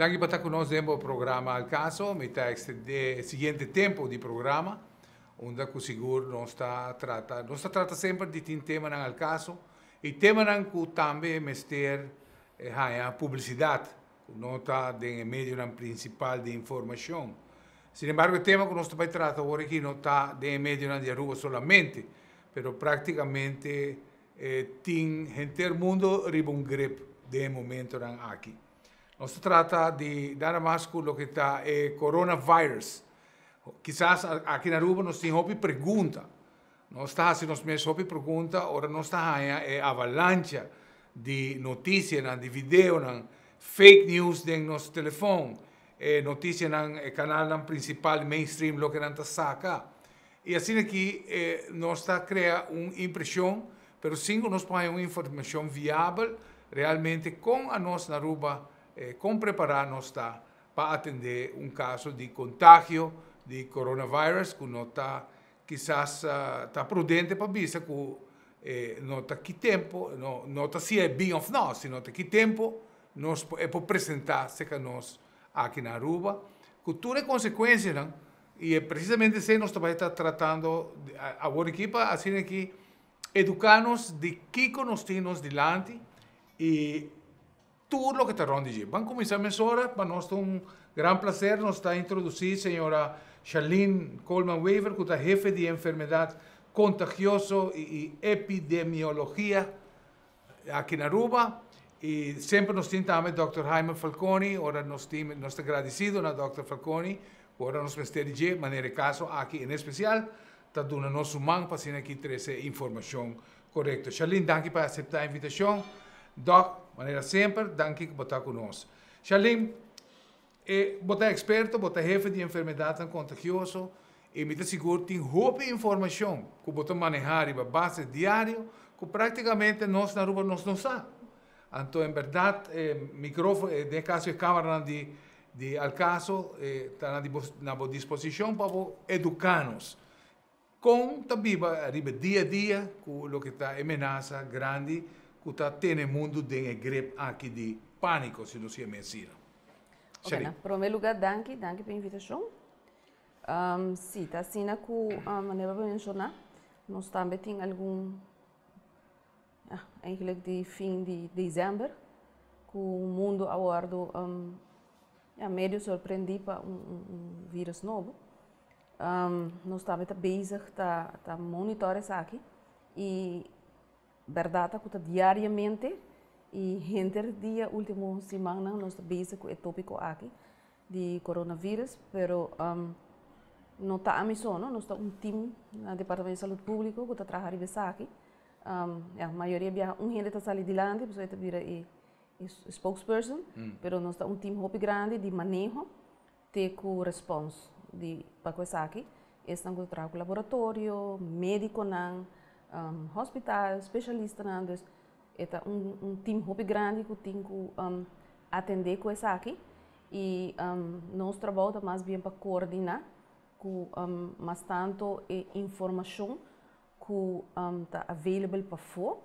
Danki pa ta ku nos den bo programa Al Caso. Mi ta ekstendé e siguiente tempu di programa, unda ku sigur nos ta trata, nos ta trata semper di tin temanan al caso i temanan ku tambe mester haña publisidat, ku no ta den e medionan prinsipal di informashon. Sin embargo, e tema ku nos ta bai trata awor aki no ta den e medionan di Aruba solamente, pero práktikamente tin henter mundo riba un grip den e momentonan aki. Nos ta trata di nada mas ku loke ta e coronavirus. Kisas aki na Aruba nos tin hopi pregunta. Nos ta hasi nos mes hopi pregunta ora nos ta haña e avalancha di notisianan, di videonan, fake news den nos telefon, e notisianan, e kanalnan prinsipal mainstream loke nan ta saka. I asina aki nos ta krea un impreshon, pero sin ku nos por haña un informashon viabel realmente kon anos na Aruba, kon prepará nos ta pa atendé un kaso di kontagio di coronavirus ku no ta kisas ta prudente pa bisa ku no ta ki tempu, no ta si e bin òf no, sino ta ki tempu nos e por presentá serka nos aki na Aruba ku tur e konsekuensianan. I e precisamente esei nos ta bai ta tratando awor aki pa asina aki eduká nos di kiko nos tin nos dilanti i tur loke ta rònt di dje. Ban kuminsá mesora, pa nos ta un gran plaser nos ta introdusí señora Charlene Koolman Wever ku ta hefe di enfermedat kontagioso i epidemiologia aki na Aruba y semper nos tin tambe Dòkter Jaime Falconi, ora nos tin, nos ta gradicido na Dòkter Falconi cu ora nos mester di dje, manera e caso aki en especial, ta duna nos su man pa asina aki trece informacion corecto. Charlene, danki pa acepta e invitacion. Dòk, manera semper, danki cu bo ta cu nos. Charlene, e bo ta experto, bo ta hefe di enfermedadnan contagioso y mi ta sigur tin hopi informacion cu bo ta maneha riba base diario cu practicamente nos na Aruba nos no sa. Anto en berdad e microfono, den e caso e camaranan di di Al Caso ta na di na bo disposicion pa bo educa nos con ta biba riba dia a dia cu loke ta e menasa grandi cu ta tene mundo den e grip aki di panico, si nos yama asina. Ok, na prome lugar danki, danki pa e invitacion. Si, ta asina ku manera bo menshoná, nos tambe tin algun, ya, eigenlijk di fin di desèmber ku mundu a wòrdu, ya, medio sorprendí pa un vírùs nobo. Nos tambe ta bezig ta ta monitor esaki i bèrdat ta ku ta diariamente i henter dia último simannan nos ta bezig ku e tópiko aki. Di coronavirus, pero no ta ami so, no, nos ta un team na Departamento di Salud Publico cu ta traha riba esaki. Ya, mayoria biaha un hende ta sali dilanti, pasobra e ta bira e spokesperson, pero nos ta un team hopi grandi di maneho te cu respons di pa cu esaki. Esnan cu ta traha cu laboratorio, mediconan, hospital, specialistanan, dus e ta un team hopi grandi cu tin cu atende cu esaki. I nos trabou ta mas bien pa koordiná ku mas tantu e informashon ku ta available pafó,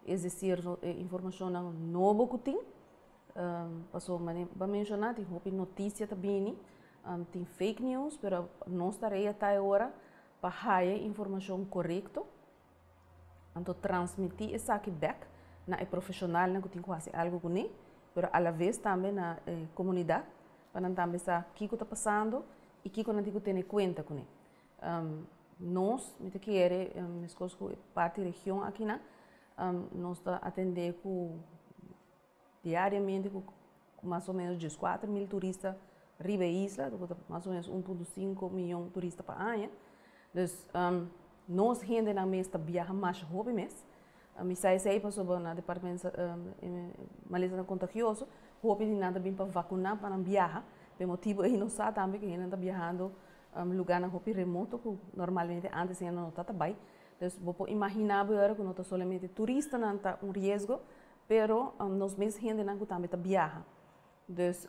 es desir e informashonnan nobo ku tin. Pasobra manera bo a menshoná tin hopi notisia ta bini, tin fake news, pero nos tarea ta e ora pa haya e informashon korekto. Anto transmití esaki bèk na e profeshonalnan ku tin ku hasi algu kuné, pero alaves tambe na e komunidat pa nan tambe sa kiko ta pasando i kiko nan tin ku tene kuenta kuné. Nos, mi ta kere, meskos ku e parti region akinan, nos ta atendé ku Diariamente ku mas o menos dieskuater mil turista riba e isla, ku ta mas o menos 1.5 miyon turista pa aña. Dus nos hendenan mes ta biaha masha hopi mes. Mi sa esei pasobra na departamento malesanan kontagioso hopi di nan ta bin pa vakuná pa nan biaha. Pa e motibu ei nos sa tambe ku hendenan ta biahando lugarnan hopi remoto ku normalmente antes hende no ta ta bai. Dus bo por imaginá bo ora ku no ta solamente turistanan ta un riesgo, Pero nos mes hendenan ku tambe ta biaha. Dus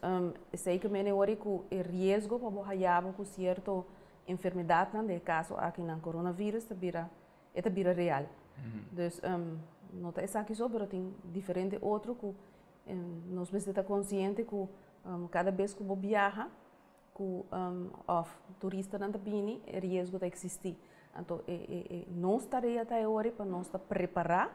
esei ke mene ora ku e riesgo pa bo haya bo ku sierto enfermedatnan, den e kaso aki nan coronavirus, ta bira e ta bira real. Dus no ta esaki so pero tin diferente otro ku nos mester ta konsiente ku Kada bes ku bo biaha, ku òf turistanan ta bini, e riesgo ta eksistí. Anto e e e nos tarea ta e ora pa nos ta prepará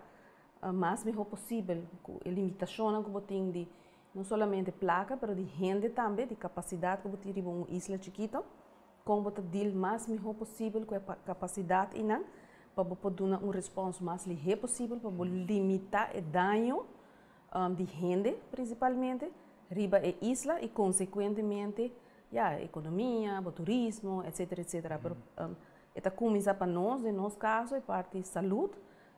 mas mihó posibel ku e limitashonnan ku bo tin di no solamente plaka pero di hende tambe, di kapasidat ku bo tin riba un isla chikito, kon bo ta deal mas mihó posibel ku e kapasidat einan pa bo por duna un respons mas lihé posibel pa bo limitá e daño di hende prinsipalmente riba e isla i konsekuentemente ya ekonomia, bo turismo etsetera etsetera. Pero e ta kuminsá pa nos den nos kaso e parti salud,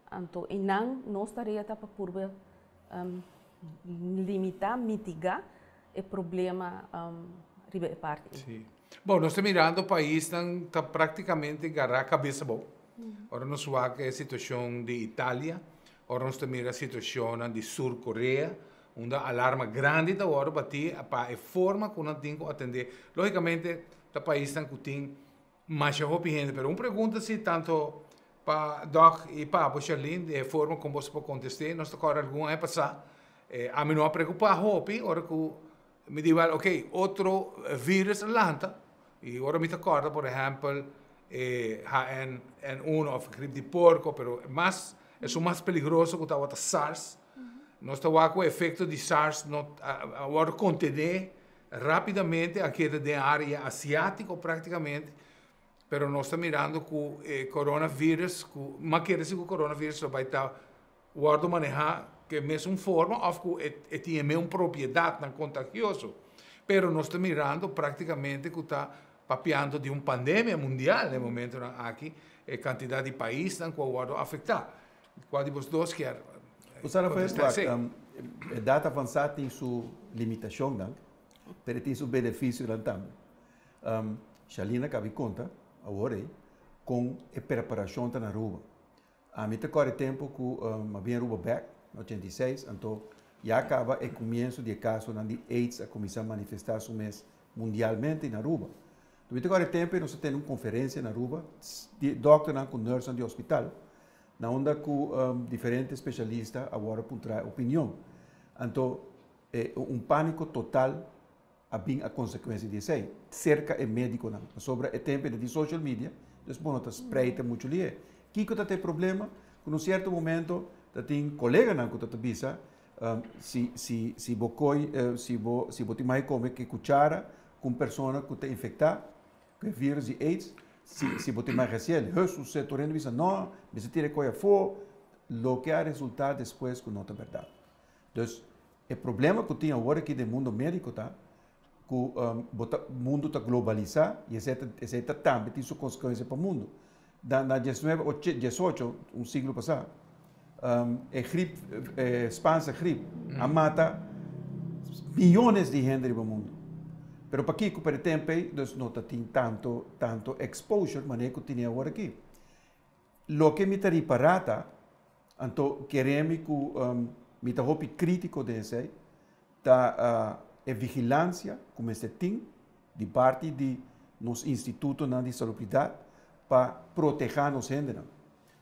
anto einan nos tarea ta pa purba limitá, mitigá e problema riba e parti ei. Sí. Bon, nos ta mirando paisnan ta práktikamente gará kabes abou. Ora nos wak e situashon di Italia, ora nos ta mira situashonnan di Sur Korea, unda alarma grandi ta wòrdu batí pa e forma ku nan tin ku atendé. Lógikamente ta paisnan ku tin masha hopi hende, pero un pregunta si tanto pa Dòk i pa abo Sharlene, di e forma kon boso por kontest'é, nos ta kòrda algun aña pasá, ami no a preokupá hopi ora ku mi di wèl oke otro vírus a lanta i ora mi ta kòrda por ehèmpel e HN1 òf grip di porko, pero mas esun mas peligroso ku tabata SARS, nos ta wak ku efekto di SARS no a wòrdu kontené rápidamente, a keda den área asiátiko práktikamente, pero nos ta mirando ku e coronavirus, ku mas kere si ku coronavirus lo bai ta wòrdu manehá ku e mesun forma òf ku e tin e mesun propiedatnan kontagioso. Pero nos ta mirando práktikamente ku ta papiando di un pandemia mundial na e momentonan aki, e kantidat di paisnan ku a wòrdu afektá. Kua di bos dos kier kontestá esei? Edat avansá tin su limitashonnan, pero e tin su benefisionan tambe. Shalina kabi konta awor ei kon e preparashon ta na Aruba. Ami ta kòrda e tempu ku mi a bin Aruba bèk na 86, anto ya kaba e kumienso di e kasonan di aids a kuminsá manifestá su mes mundialmente na Aruba. Mi ta kòrda e tempu ei nos a tene un konferensia na Aruba di dòkternan ku nùrsnan di hospital na unda ku diferente spesialista a wòrdu puntra opinion. Anto e un pániko total a bin a konsekuensia di esei serka e médikonan pasobra e tempu ei ta tin social media dus bo no ta spreita muchu lihé. Kiko ta ta e problema? Ku na un sierto momento ta tin koleganan ku ta ta bisa si si si bo koi si bo si bo tin mai kome ku kuchara ku un persona ku ta infektá ku e virus di aids si si bo tin mai hasiel heus un setor hende bisa no mester tira e koi afó loke a resultá despues ku no ta bèrdat. Dus e problema ku tin awor aki den mundo médiko ta ku bo ta mundu ta globalisá i esei ta esei ta tambe tin su konsekuensia pa mundu. Na na diesnuebe oche diesocho un siglo pasá e grip e Spaanse grip a mata miyones di hende riba mundu. Pero pakiko? Pero e tempu ei dus no ta tin tanto tanto exposure manera ku tene awor aki. Loke mi ta ripará ta Anto kere mi ku mi ta hopi krítiko den esei, ta e vigilansia ku mester tin di parti di nos institutonan di salubridat pa protehá nos hendenan.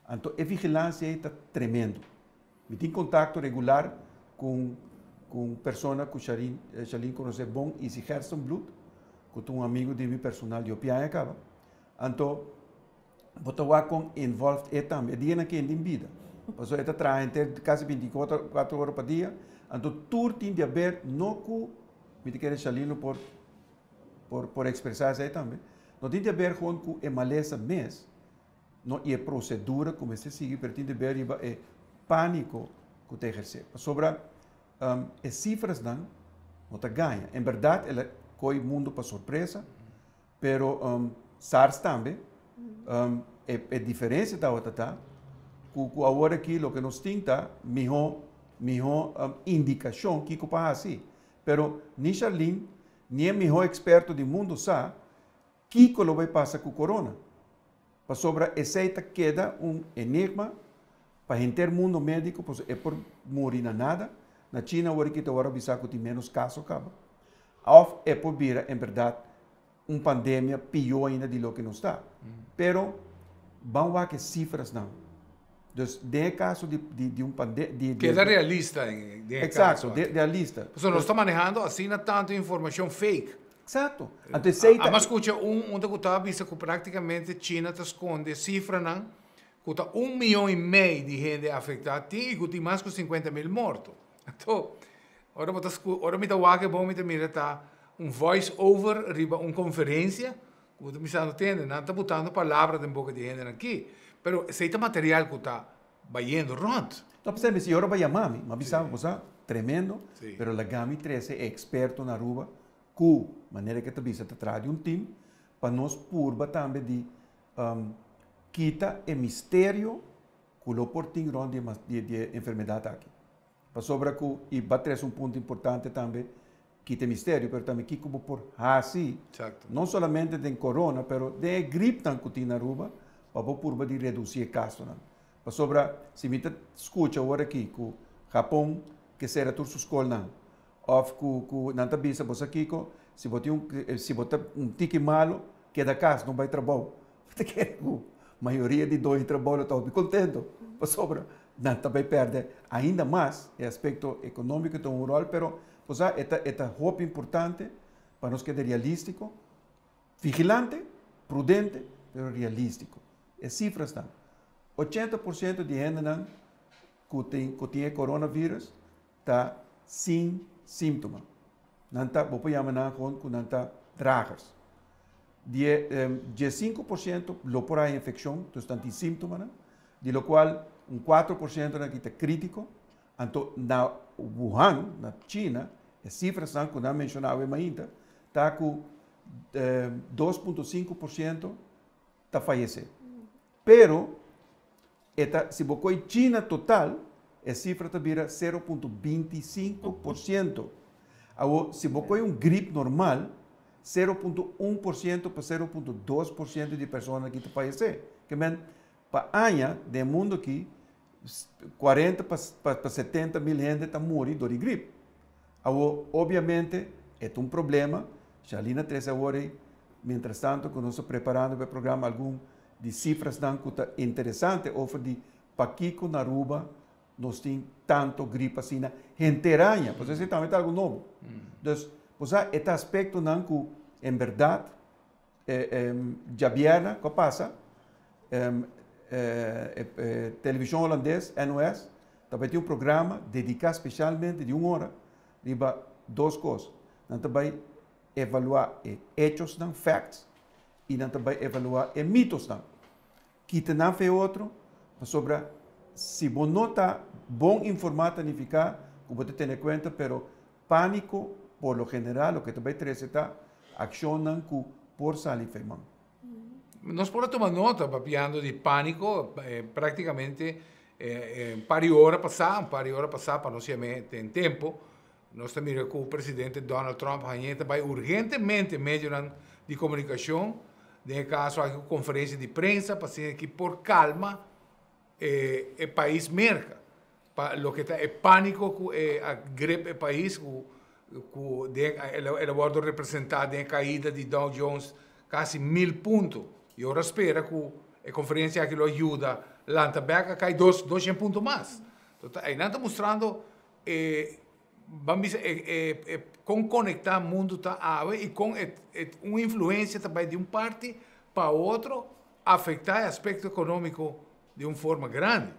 Anto e vigilansia ei ta tremendo. Mi tin kontakto regular ku un persona ku Sharlene konosé bon, Izzy Gerstenbluth, ku ta un amigu di mi personal di hopi aña kaba. Anto Bo ta wak kon involved e tambe. E dianan ke hende bida. Pasobra e ta traha henter kasi 24 ora pa dia. Anto tur tin di haber no ku, mi ta kere Shalin lo por por por ekspresá esei tambe. No tin di haber gewoon ku e malesa mes no i e prosedura ku mester sigui pero tin di haber riba e pániko ku ta ehersé. Pasobra e sifrasnan no ta gaña. En bèrdat el a koi mundu pa sorpresa. Pero SARS tambe, e e diferencia tabata ta cu cu awor aki loke nos tin ta miho miho indicacion kico pa haci. Pero ni Charlene ni e miho experto di mundo sa kico lo bay pasa cu corona. Pasobra esey ta keda un enigma pa henter mundo medico pasobra e por muri na nada. Na China awor aki ta worde bisa cu tin menos caso caba. Of e por bira en berdad un pandemia pió ainda di loke nos ta. Pero ban wak e cifrasnan. Dus den kaso di un pandemia. Keda realista den kaso. Eksakto, realista. So nos ta manehando asina tantu informashon fake. Eksakto. Anto esei ta. Ami skucha un ku ta bisa ku práktikamente China ta skonde sifranan ku ta 1,5 mion di hende afektá tin i ku tin mas ku 50.000 morto. Anto, ora mi ta wak bon, mi ta mira ta un voice over riba un konferensia, ku mi ta tende, nan ta botando palabra den boka di hende aki. Pero esei ta material ku ta bayendo rònt. No, pues, si ora bai yama mi, m'a bisa, bo tremendo, pero laga mi trese eksperto na Aruba, ku manera ku ta bisa ta traha un team, pa nos purba tambe di kita e misterio ku lo por tin rònt di enfermedat aki. Pasobra ku, i bo a trese un punto importante tambe, kita misterio, pero tambe kiko por hasi, no solamente di corona, pero di gripe tan ku tin na Aruba, pa purba di redusí e kasonan. Pasobra, si mi skucha awor aki ku Japon ke sera tur su skolnan, òf ku nan ta bisa bo kiko, si bo ta un tiki malu, keda kas, no bai trabou. Ku mayoria di doño trabou ta kontentu. Pasobra, nan ta bai pèrdè ainda mas e aspekto ekonómiko tin un ròl, pero osea, e ta hopi importante pa nos keda realístiko, vigilante, prudente, pero realístiko. E sifranan. 80% di hende ku tin coronavirus ta sin síntoma. Nan ta, bo por yama nan ku nan ta dragers. Di 5% lo por haña infekshon, anto nan tin síntoma, di lo kual un 4% aki ta krítiko. Anto, na Wuhan, na China, e sifranan ku nan a menshoná ainda, ta ku 2,5% ta fayesé. Pero, e ta, si bo China total, e sifra ta bira 0,25%. Awor, si bo un gripe normal, 0,1% pa 0,2% di persona ku ta fayesé. Ke men, pa aña, den mundu aki, 40 pa 70 mil hende ta muri di gripe. Awor, obviamente, e un problema. Shalina trese awor, mientras tantu, ku nos ta preparando pa e programa, algun di sifranan ku ta interesante over di pakiko na Aruba nos tin tantu gripe asina henter aña, pues esei tambe ta algu nobo. Dus, pues, e aspektonan ku en berdat djabièrnè, kiko a pasa? Televishon hulandes, NOS, tambe tin un programa dediká spesialmente di un ora, riba dos kos. Nan tambe evaluá e hechosnan, facts, i nan tambe evaluá e mitonan. Kita nan fo'i otro, pasobra si bo no ta bon informá, signifiká ku bo tene kuenta, pero pániko, por lo general, loke tambe trese ta akshonnan ku por sali fo'i man. Nos por tuma nota, papiando di pániko, práktikamente un par di ora pasá, un par di ora pasá, pa nos tin tempu, nos tambe ku presidente Donald Trump a bai urgentemente medio di komunikashon, den kaso aki konferensia di prensa, pa asina ku por kalma e pais Merka. Pa loke ta e pániko ku a grip e pais, ku el a wòrdu representá den kaida di Dow Jones kasi 1000 punto. I awor spera ku e konferensia aki lo yuda lanta bèk a kai 200 punto mas. Anto, ei ta mustrando ban bisa, kon konektá mundu ta awe i ku un influensia tambe di un parti pa otro afektá e aspekto ekonómiko di un forma grandi.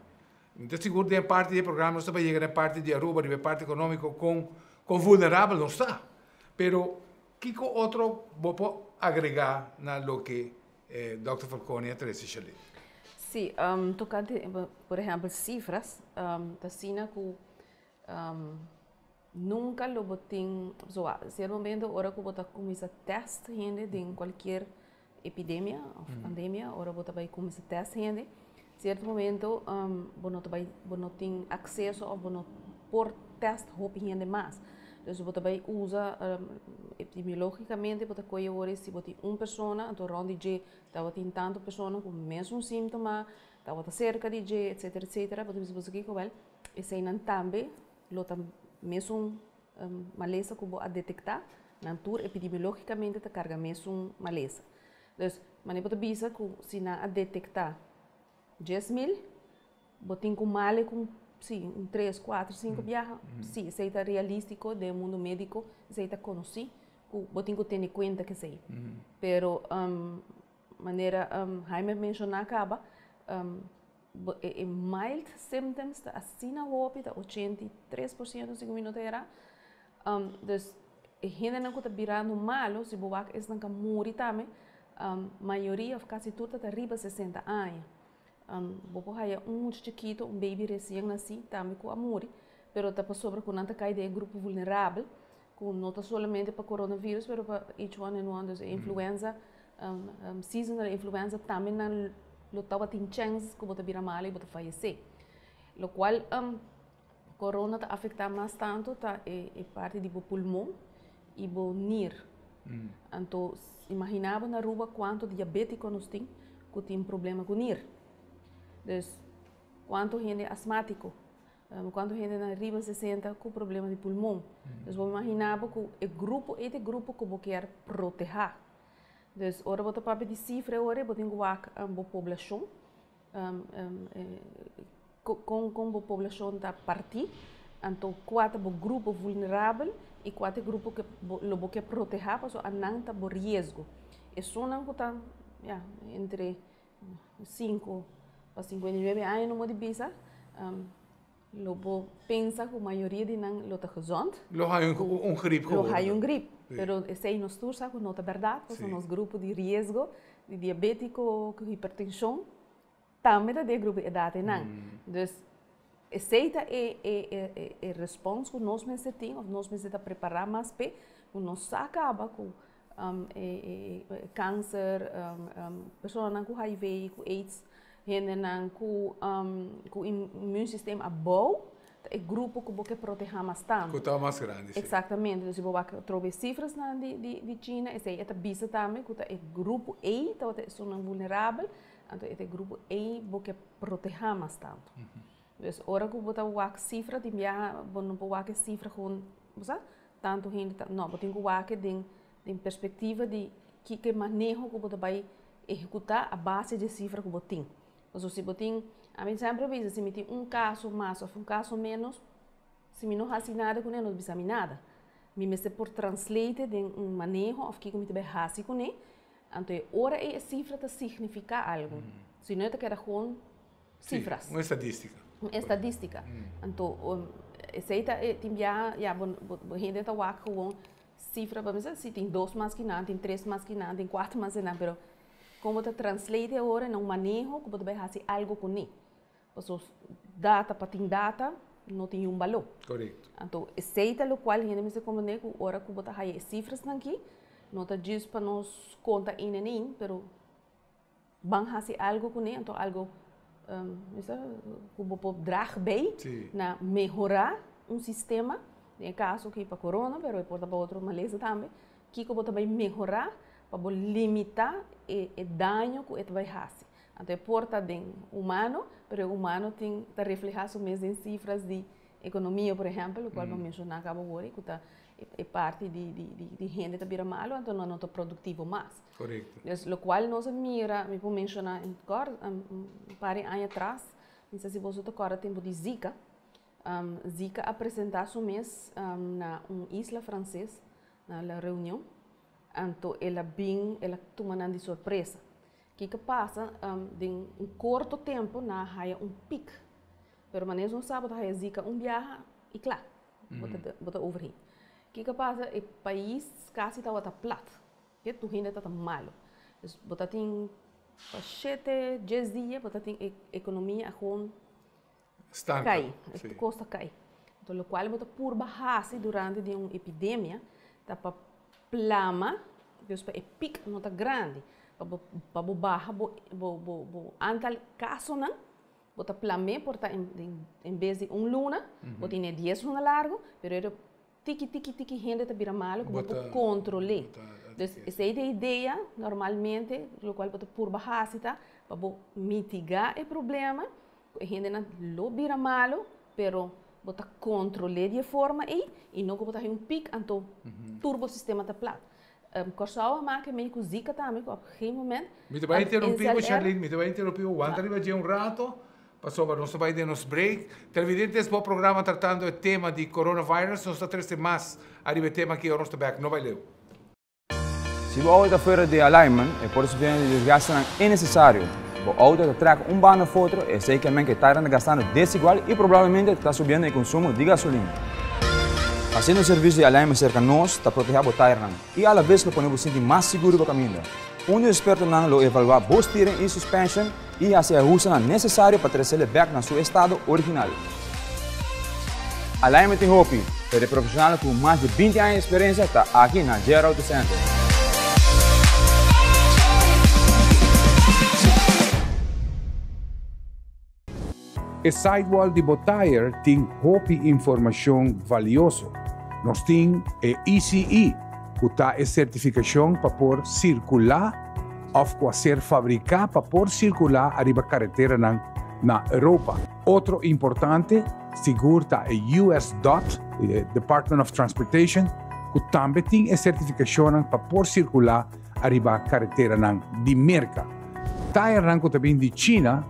Anto, sigur, den parti di programa, nos tambe yega na parti di Aruba, di parti ekonómiko, kon vulnerabel nos ta. Pero, kiko otro bo por agregá na loke Dr. Falconi a trese, Shalina? Sí, tokante, por ehèmpel, sifra, ta asina ku nunka lo bo tin, so, sierto momento, ora ku bo kuminsá test hende den kualke epidemia òf pandemia, ora bo bai kuminsá test hende, sierto momento bo no tin akseso òf bo no por test hopi hende mas. Dus bo bai usa epidemiológikamente, bo kohe ora si bo tin un persona, anto rònt di dje tabatin tantu persona ku mesun síntoma, tabata serka di dje, etc, etc. Bo ta bisa ku wel, eseinan tambe lo ta mesun malesa ku bo a detektá, nan tur epidemiológikamente ta karga mesun malesa. Dus, manera bo ta bisa ku si nan a detektá 10.000. Bo tin ku malu ku, si, un 3, 4, 5 biaha, si, esei ta realístiko den mundu médiko, esei ta konosí, ku bo tin ku tene kuenta ku esei. Pero manera Jaime menshoná kaba, e mild symptoms ta asina hopi, ta 83% si ku mi no ta erá. Dus e hendenan ku ta birando malu, si bo wak esnan ku a muri tambe, mayoria òf kasi tur ta riba 60 aña. Bo por haya un mucha chikitu, un baby resien nasí tambe ku a muri, pero ta pasobra ku nan ta kai den e grupo vulnerabel, ku no ta solamente pa coronavirus, pero pa H1N1, dus e influenza, seasonal influenza tambe nan lo tabatin chèns ku bo ta bira malu i bo ta fayesé. Lokual corona ta afektá mas tantu ta e parti di bo pulmon i bo nir. Anto imaginá bo na Aruba kuantu diabétiko nos tin ku tin problema ku nir. Dus kuantu hende asmátiko, kuantu hende na riba 60 ku problema di pulmon. Dus bo imaginá bo ku e grupo ei ta e grupo ku bo kier protehá. Dus ora bo ta papia di sifra e ora bo tin ku wak bo poblashon, kon bo poblashon ta partí, anto kua ta bo grupo vulnerabel i kua ta e grupo ku lo bo ke protehá pasobra anan ta bo riesgo. Esunnan ku ta, ya, entre 5 pa 59 aña no mo di bisa, lo bo pensa ku mayoria di nan lo ta gezond. Lo hay un griep. Lo hay un griep. Pero esei nos tur sa ku no ta bèrdat, pasobra nos grupo di riesgo di diabétiko ku hipertenshon tambe ta den e grupo di edat einan. Dus esei ta e respons ku nos mester tin òf nos mester ta prepará mas p'e ku nos sa kaba ku e kanser, personanan ku HIV, ku AIDS, hendenan ku immuunsysteem abou, ta e grupo ku bo ke protehá mas tantu. Ku ta mas grandi, si. Eksaktamente. Dus si bo wak trobe e sifrasnan di China, esei e ta bisa tambe ku ta e grupo ei tabata esunnan vulnerabel, anto e ta e grupo ei bo ke protehá mas tantu. Dus ora ku bo ta wak sifra, tin biaha bo no por wak e sifra gewoon, bo sa, tantu hende ta, no, bo tin ku wak den perspektiva di kiko e maneho ku bo ta bai ehekutá a base di e sifra ku bo tin. Pasobra si bo tin, ami semper a bisa, si mi tin un kaso mas òf un kaso ménos, si mi no hasi nada kuné, no ta bisa mi nada. Mi mester por translate den un maneho òf kiko mi ta bai hasi kuné, anto e ora ei e sifra ta signifiká algu. Si no e ta keda gewoon sifras. Un estadística. Un estadística. Anto esei ta e tin biaha ya bo hende ta wak gewoon sifra pa bisa si tin dos mas ki nan, tin tres mas ki nan, tin kuater mas ki nan, pero kon bo ta translate awor na un maneho ku bo ta bai hasi algo kuné. Pasobra data pa tin data no tin niun balor. Korekto. Anto esei ta lokual hende mester komprende ku ora ku bo ta haya e sifrasnan aki no ta djis pa nos konta ein en ein, pero ban hasi algo kuné, anto algo ku bo por draag bij na mehorá un sistema, den e kaso aki pa corona, pero e por ta pa otro malesa tambe, kiko bo ta bai mehorá pa bo limitá e daño ku e ta bai hasi. Anto e por ta den humano, pero e humano tin ta reflehá su mes den sifras di ekonomia, por ehèmpel, lokual bo a menshoná kaba wor, ku ta e parti di hende ta bira malu, anto nan no ta produktivo mas. Korekto. Dus lokual nos a mira, mi por menshoná un par di aña atras, mi sa si boso ta kòrda tempu di Zika. Zika a presentá su mes na un isla franses, na La Reunion, anto el a bin, el a tuma nan di sorpresa. Kiko pasa? Den un korto tempu nan a haya un pik. Pero manera nos sa bo ta haya Zika un biaha i kla, bo ta overheen. Kiko pasa? E pais kasi tabata plat. Ke tur hende ta ta malo. Dus bo ta tin pa shete, dies dia bo ta tin e ekonomia a gewoon Stanka. kai. E kos ta kai. Enton lokual bo ta purba hasi durante di un epidemia ta pa plama, dus pa e pik no ta grandi, pa bo baha bo bo bo antal kasonan, bo ta plam'é por ta en bes di un luna, bo tene dies luna largu, pero e Tiki, tiki, tiki hende ta bira malu ku bo por kontrol'é. Dus esei ta e idea normalmente lokual bo ta purba hasi ta pa bo mitigá e problema ku e hendenan lo bira malu pero bo ta kontrol'é di e forma ei i no ku bo ta haña un pik anto tur bo sistema ta plat. Kòrsou a maka mei ku Zika tambe ku op geen moment Mi ta bai interumpí bo Sharlene, mi ta bai interumpí bo, wanta riba dje un rato. Pasobra nos ta bai den nos break. Televidentes, bo programa tratando e tema di coronavirus. Nos ta trece mas ariba e tema aki ora nos ta bek. No bai leu. Si bo auto ta fuera di alignment, e por sufriendo di desgastenan innecesario. Bo auto ta trek un banda of otro, esey ke men ke tairan ta gastando desigual y probablemente ta subiendo e consumo di gasolina. Haciendo servicio di alignment cerca nos ta proteha bo tairnan y alabes lo pone bo sinti mas sigur riba caminda. Un di expertonan lo evalua bo steering y suspension y haci e ahustenan necesario pa trecele bek na su estado original. Alignment tin hopi, pero e profesionalnan cu mas di binti aña di experiencia ta aki na JR Auto Center. E sidewall di bo tire tin hopi informacion valioso. Nos tin e ECE, cu ta e certificacion pa por circula of cu a ser fabrica pa por circula ariba careteranan na Europa. Otro importante sigur ta e US dot, e Department of Transportation, cu tambe tin e certificacionnan pa por circula ariba careteranan di Merca. Tayernan cu ta bin di China,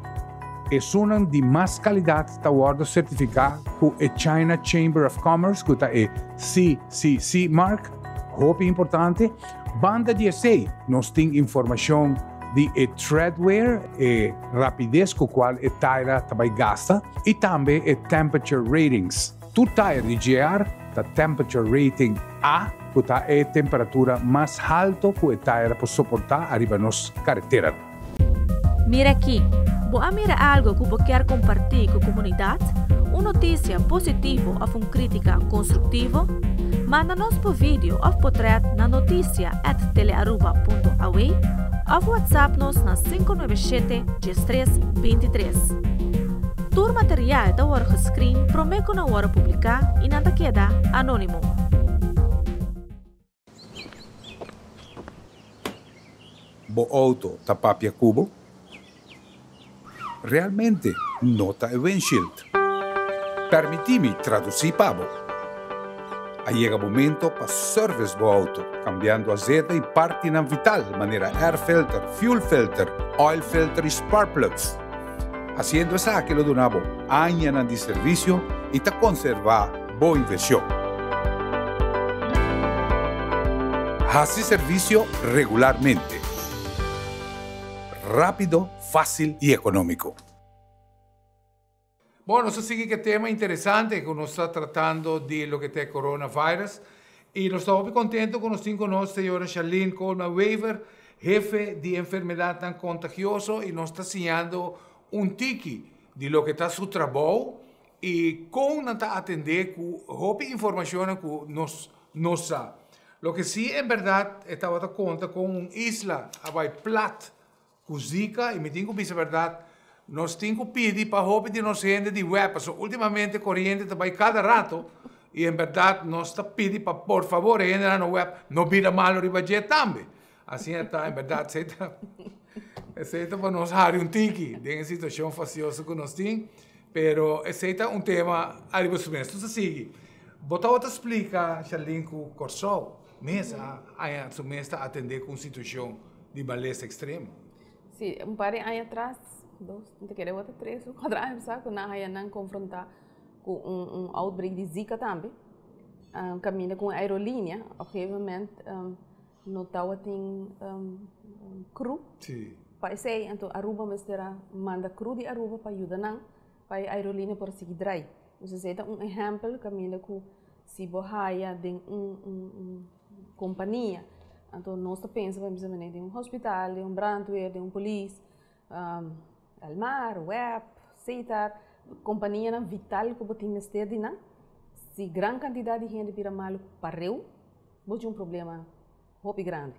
esunnan di mas calidad ta wordo certifica cu e China Chamber of Commerce, cu ta e CCC mark, hopi importante. Banda di esey, nos tin informacion di e treadwear, e rapidez cu cual e tire ta bay gasta, y tambe e temperature ratings. Tur tire di GR ta temperature rating A, cu ta e temperatura mas halto cu e tire por soporta ariba nos careteranan. Mira aki, bo a mira algo cu bo kier comparti cu comunidad? Un noticia positivo of un critica constructivo? Manda nos bo video of potret na noticia at telearuba punto aw of WhatsApp nos na 597 13 23. Tur material ta wòrdu gescreen promé ku nan wòrdu publiká i nan ta keda anónimo. Bo auto ta papia ku bo? Realmente no ta e windshield. Permití mi tradusí pa bo. A yega momento pa service bo auto, cambiando azeta y partinan vital manera air filter, fuel filter, oil filter y spark plugs. Haciendo esaki lo duna bo añanan di servicio y ta conserva bo inversion. Haci servicio regularmente. Rapido, facil y economico. Bon, nos ta sigui ku e tema interesante ku nos ta tratando di loke ta e coronavirus. I nos ta hopi kontento ku nos tin ku nos señora Charlene Koolman Wever, hefe di enfermedadnan kontagioso i nos ta siñando un tiki di loke ta su trabou i kon nan ta atendé ku hopi informashonnan ku nos no sa. Loke si en bèrdat e tabata konta kon un isla a bai plat Ku Zika, i mi tin ku bisa bèrdat, nos tin ku pidi pa hopi di nos hende di web, pasobra ultimamente koriente ta bai kada rato, i en bèrdat nos ta pidi pa por fabor e hendenan na web no bira malu riba dje tambe. Asina ta, en bèrdat esei ta esei ta pa nos hari un tiki den e situashon fasioso ku nos tin, pero esei ta un tema ariba su mes. Nos ta sigui. Bo tabata splika, Sharlene, ku Kòrsou mes a haña su mes ta atendé ku un situashon di malesa ekstremo. Sí, un par di aña atras, dos, mi ta kere wak ta tres o kuater aña pasá ku nan a haña nan konfrontá ku un un outbreak di Zika tambe. Kaminda ku un aerolínea, op gegeven moment no tabatin crew pa esei, anto Aruba mester a manda crew di Aruba pa yuda nan pa e aerolínea por a sigui drai. Entonces esei ta un ehèmpel kaminda ku Si bo haya den un un compania, anto nos ta pensa pa bisa manera den un hospital, den un brandweer, den un polis, Elmar, web, Setar, companianan vital cu bo tin mester di nan. Si gran cantidad di hende bira malo pareu, bo tin un problema hopi grandi.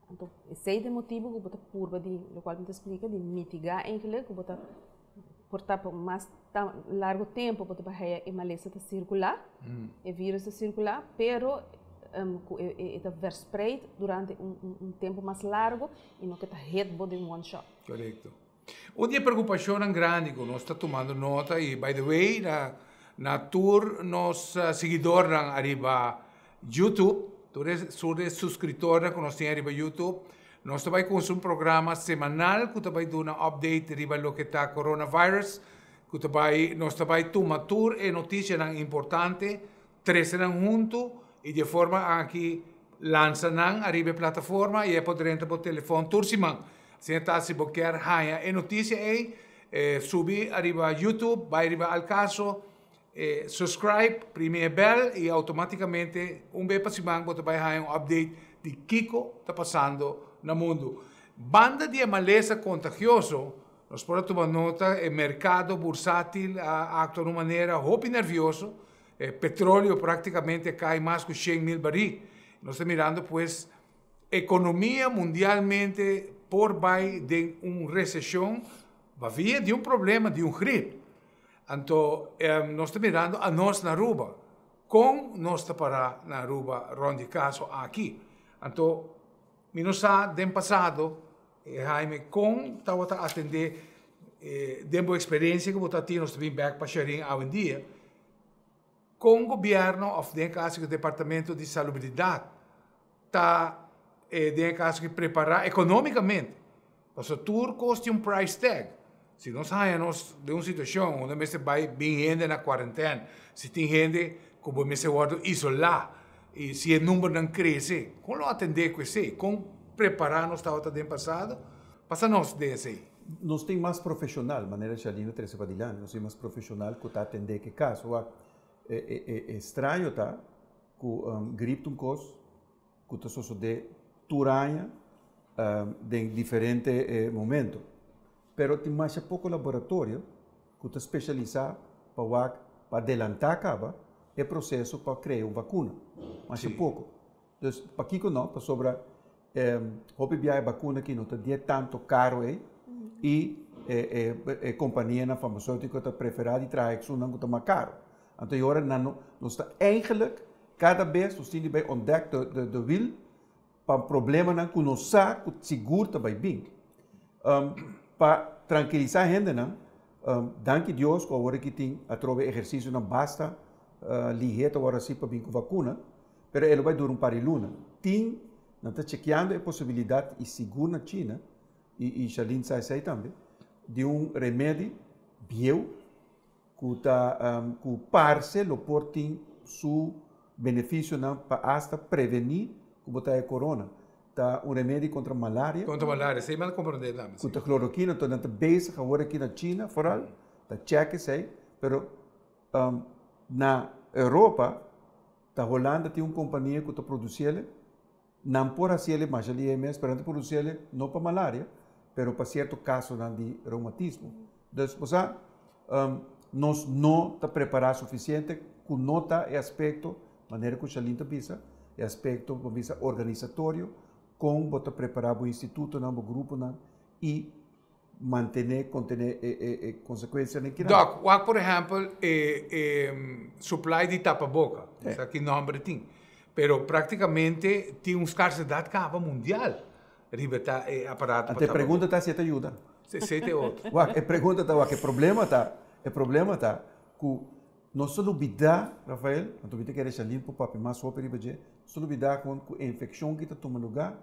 Anto esey ta e motibo cu bo ta purba di, locual mi ta splica, di mitiga eigenlijk cu bo ta por ta pa mas largo tempo bo ta bay haya e malesa ta circula, e virus ta circula, pero cu e ta verspreid durante un tempo mas largo y no ke ta hit bo den one shot. Corecto. Un di e preocupacionnan grandi cu nos ta tumando nota y by the way na tur nos siguidornan ariba YouTube, tur e tur e suscriptornan cu nos tin ariba YouTube, nos ta bay cuminsa un programa semanal cu ta bay duna update riba loke ta coronavirus. Ku ta bai, nos ta bai tuma tur e notisianan importante, trese nan huntu i di e forma aki lansa nan ariba e plataforma i e por drenta bo telefòn tur siman. Asina ta si bo kier haña e notisia ei, subi ariba YouTube, bai riba Al Caso, subscribe, primi e bèl i outomátikamente un bes pa siman bo ta bai haña un update di kiko ta pasando na mundu. Banda di e malesa kontagioso, Nos por a tuma nota e mercado bursátil a actua na un manera hopi nervioso. E petroleo practicamente a cay mas cu 100,000 barí. Nos ta mirando pues economia mundialmente por bay den un recesion pa via di un problema di un grip. Anto nos ta mirando anos na Aruba con nos ta para na Aruba rond di caso aki. Anto mi no sa den pasado Jaime, kon tabata atendé den bo eksperensia ku bo ta tin, nos ta bin bèk pa Sharin awendia, kon gobièrnu òf den e kaso ku departamento di salubridat ta den e kaso ku prepará ekonómikamente? Pasobra tur kos tin un price tag. Si nos haña nos den un situashon unda mester bai bin hende na kuarentèn, si tin hende ku bo mester wòrdu isolá i si e numbernan krese, kon lo atendé ku esei? Kon prepará nos tabata den pasado? Pasa nos den esei. Nos tin mas profeshonal, manera Shalina trese padilanti, nos tin mas profeshonal ku ta atendé ku e kaso. Wak, e straño ta ku grip ta un kos ku ta sosodé tur aña den diferente momento. Pero tin masha poko laboratorio ku ta spesialisá pa wak pa adelantá kaba e proseso pa krea un vakuna. Masha poko. Dus pakiko no? Pasobra hopi biaha e bakuna aki no ta die tanto karo ei i e kompanianan farmaseutiko ta preferá di traha esunnan ku ta mas karo. Anto e ora nan no nos ta eigenlik kada bes nos tin di bai ontdek de wiel pa problemanan ku nos sa ku sigur ta bai bin. Pa trankilisá hendenan, danki Dios ku awor aki tin atrobe ehersisionan basta lihé ta wòrdu hasi pa bin ku vakuna, pero e lo bai dura un par di luna. Tin, nan ta chekeando e posibilidat i sigur na China, i Shalin sa esei tambe, di un remedi bieu ku ta ku parse lo por tin su benefisionan pa asta prevení ku bo ta e korona. Ta un remedi kontra malaria. Kontra malaria, esei mi a komprondé tambe, si. Ku ta klorokina, enton nan ta bezig awor aki na China foral, ta chèk esei, pero na Europa ta Holanda tin un kompania ku ta produsi el. Nan por hasi el masha lihé mes, pero nan ta produsi el no pa malaria, pero pa sierto kasonan di reumatismo. Dus, bo sa, nos no ta prepará sufisiente ku no ta e aspekto, manera ku Shalin ta bisa, e aspekto, bo bisa, organisatorio, kon bo ta prepará bo institutonan, bo gruponan i mantené, kontené e konsekuensianan kinan. Dòk, wak por ehèmpel e supply di tapaboka, no sa ki nòmber e tin, pero praktikamente tin un skarsedat kaba mundial riba ta e aparato pa Anto e pregunta ta si e ta yuda. Esei ta e otro. Wak, e pregunta ta wak, e problema ta, e problema ta ku nos ta lubidá, Rafael, anto mi ta kere Shalin por papia mas hopi riba dje, nos ta lubidá kon ku e infekshon ki ta tuma lugá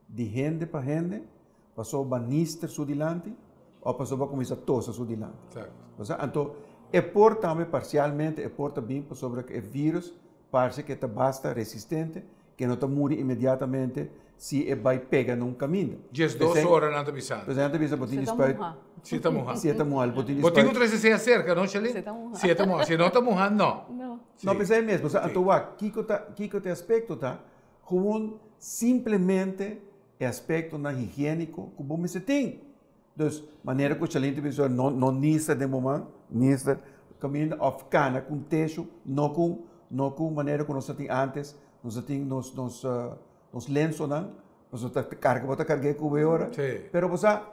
di hende pa hende, Pasobra ba nister su dilanti o pasobra ba kuminsá tosa su dilanti. Exacto. Anto e por tambe parsialmente e por ta bin pasobra ku e vírus parse ku e ta basta resistente ku no ta muri inmediatamente si e bai pega na un kaminda. 12 ora nan ta bisa. Pues nan ta bisa bo tin di spuit. Si ta muha. Si e ta muha bo tin di spuit. Bo tin ku trese esei aserka no Shalin? Si ta muha. Si e ta muha. Si e no ta muha no. No. No p'esei mes. Anto wak kiko ta kiko ta e aspekto ta gewoon simplemente E aspektonan higiéniko ku bo mester tin. Dus, manera ku Shalin ta bisa, no no nista den bo man, nista kaminda òf kana ku un teshu, no ku no ku manera ku nos ta tin ántes, nos ta tin nos nos nos lensonan, pasobra ta karga bo ta karg'é ku bo e ora. Pero bo sa,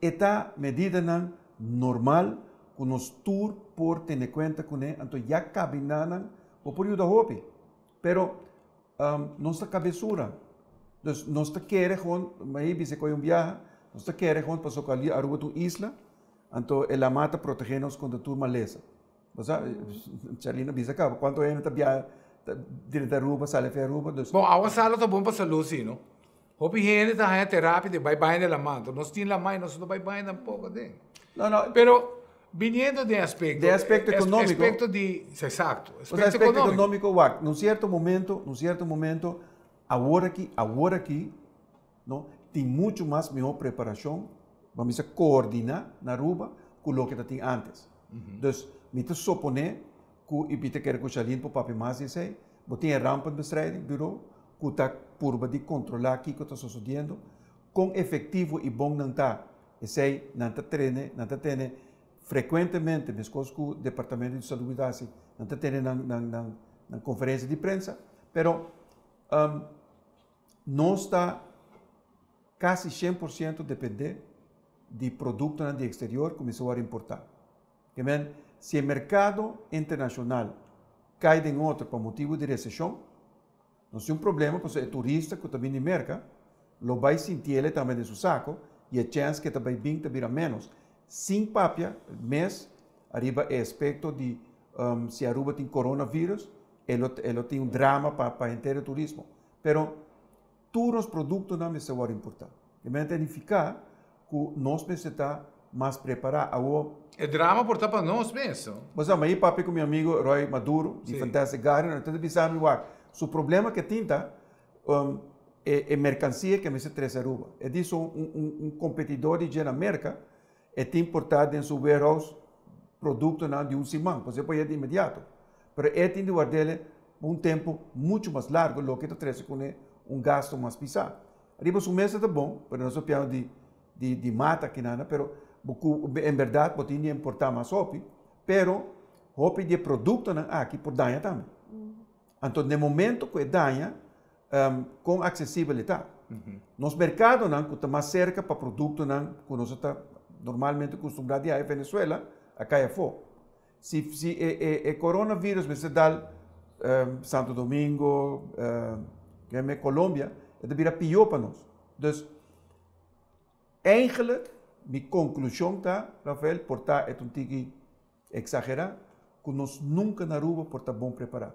e ta medidanan normal ku nos tur por tene kuenta kuné, anto ya kabinanan bo por yuda hopi. Pero nos ta kabesura. Dus nos ta kere gewoon, mi a bisa ku un biaha, nos ta kere gewoon pasobra ku Aruba ta un isla, anto e lama ta protegé nos kontra tur malesa. Bo sa, Charlene a bisa kaba, kuantu hende ta biaha drenta Aruba, sali afe Aruba, dus. Bon, awa salo ta bon pa salú si, no? Hopi hende ta haña terapia di bai baña den lama, anto nos tin lama i nos no ta bai baña tampoko aden. No, no. Pero. Biniendo den aspecto. Den aspecto economico. Aspecto di, exacto. Aspecto, aspecto economico, wak, na cierto momento, na cierto momento, awor aki, no, tin mucho mas miho preparacion, ban bisa coordina na Aruba cu loke tabatin antes. Dus, mi ta supone cu y mi ta kere cu Charlene por papia mas esey, bo tin rampenbestrijding bureau, cu ta purba di controla kico ta sucediendo, con efectivo y bon nan ta, esey nan ta train, nan ta tene frecuentemente, mescos cu Departamento di Salud nan ta tene nan conferencia di prensa, pero nos ta casi 100% depende di producto di exterior cu ta importa. Kiermen, si e mercado internacional cay den otro pa motibo di recesion, nos tin un problema, pasobra e turista cu ta bin di Merca, lo bay sinti e tambe den su saco y e chance cu e ta bay bin ta bira menos. Sin papia, mes, ariba e aspecto di si Aruba tin coronavirus, e tin un drama pa henter turismo. Pero tur e productonan mester wordo importa. E ta significa cu nos mester ta mas prepara. Awo, E drama por ta pa nos mes. Mas mi a papia cu mi amigo Roy Maduro, di Fantastic Garden, anto bisa mi wak, su problema cu tin ta e mercancia cu mester trece Aruba. E dice un competidor di na America, e tin importa den su warehouse productonan di un siman, bo por di inmediato. Pero e tin di ward'e un tempo mucho mas largo, loke ta trece cu un gasto mas pisa. Ariba su mes ta bon, pero nos piano di mata aki nada, pero en berdad bo tin di importa mas hopi, pero hopi di productonan aki por daña tambe. Anto, na momento cu e daña, con accesibel ta. Nos mercadonan cu ta mas cerca pa productonan cu nos ta normalmente acostumbra di Venezuela, a cay afo. Si e coronavirus mester dal Santo Domingo, Colombia, e ta bira pio pa nos. Dus, eigenlijk, mi conclusion ta, Rafael, por ta e un tiki exagera, cu nos nunca na Aruba por ta bon prepara.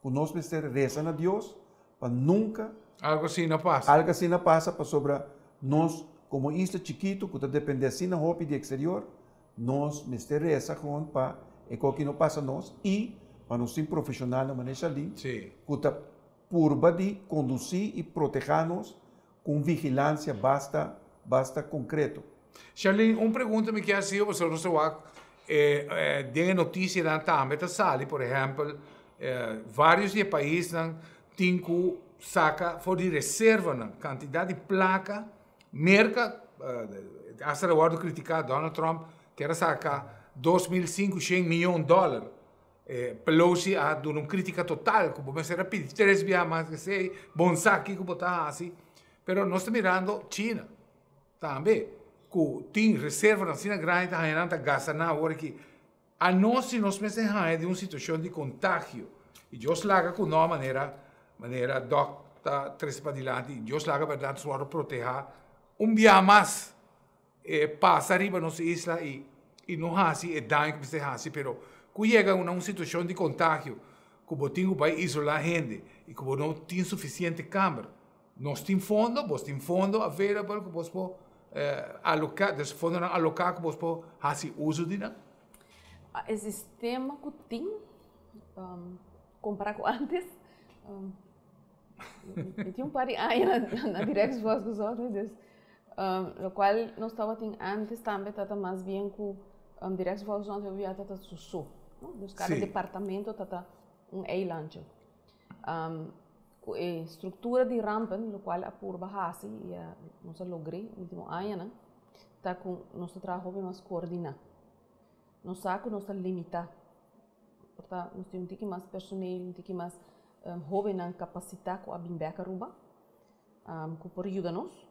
Cu nos mester reza na Dios pa nunca algo asina no pasa. Algo asina no pasa pasobra nos como isla chikito cu ta depende asina hopi di exterior, nos mester reza gewoon pa e cos no pasa nos y pa nos tin profesional na manera Charlene, cu ta purba di conduci y protege nos cu vigilancia basta basta concreto. Charlene, un pregunta mi kier haci, bo no sa den noticia tambe ta sali, por ehempel, varios di paisnan tin cu saca for di reserva nan, cantidad di placa. Merca, hasta a wordo critica Donald Trump, kier saca 2.500 miyon di dollar. Pelosi a duna un critica total, cu mester a pidi tres biaha mas cu esey, bon saki cu bo ta asina. Pero nos ta mirando China tambe, cu tin reserva asina grandi, ta ta gasta na awor aki. Anos si nos mester den un situacion di contagio. Y Dios laga cu no manera doc ta trece padilanti, Dios laga berdad suaro proteha un dia mas pasa ariba nos isla y no haci e daño cu se haci, pero cu yega un situacion di contagio, cu bo tin cu isola hende y cu no tin suficiente camber. Nos tin fondo, bo tin fondo available cu bo por aloca, dus fondo aloca cu bo por haci uso di nan? E sistema cu tin, compara cu antes, tin un par di aña na Directie Volksgezondheid, dus, locual nos tabatin antes tambe tata mas bien cu Directie Volksgezondheid ya tata su, no? Dus cada departamento tata un eilandje. Cu e structura di rampen, locual a purba hasi, y nos a logra ultimo aña, ta cu nos trabou mas coordina. Nos sa cu nos ta limita. Portanto, nos tin un tiki mas personal, un tiki mas hoben capacita cu a bin bek Aruba, cu por yuda nos.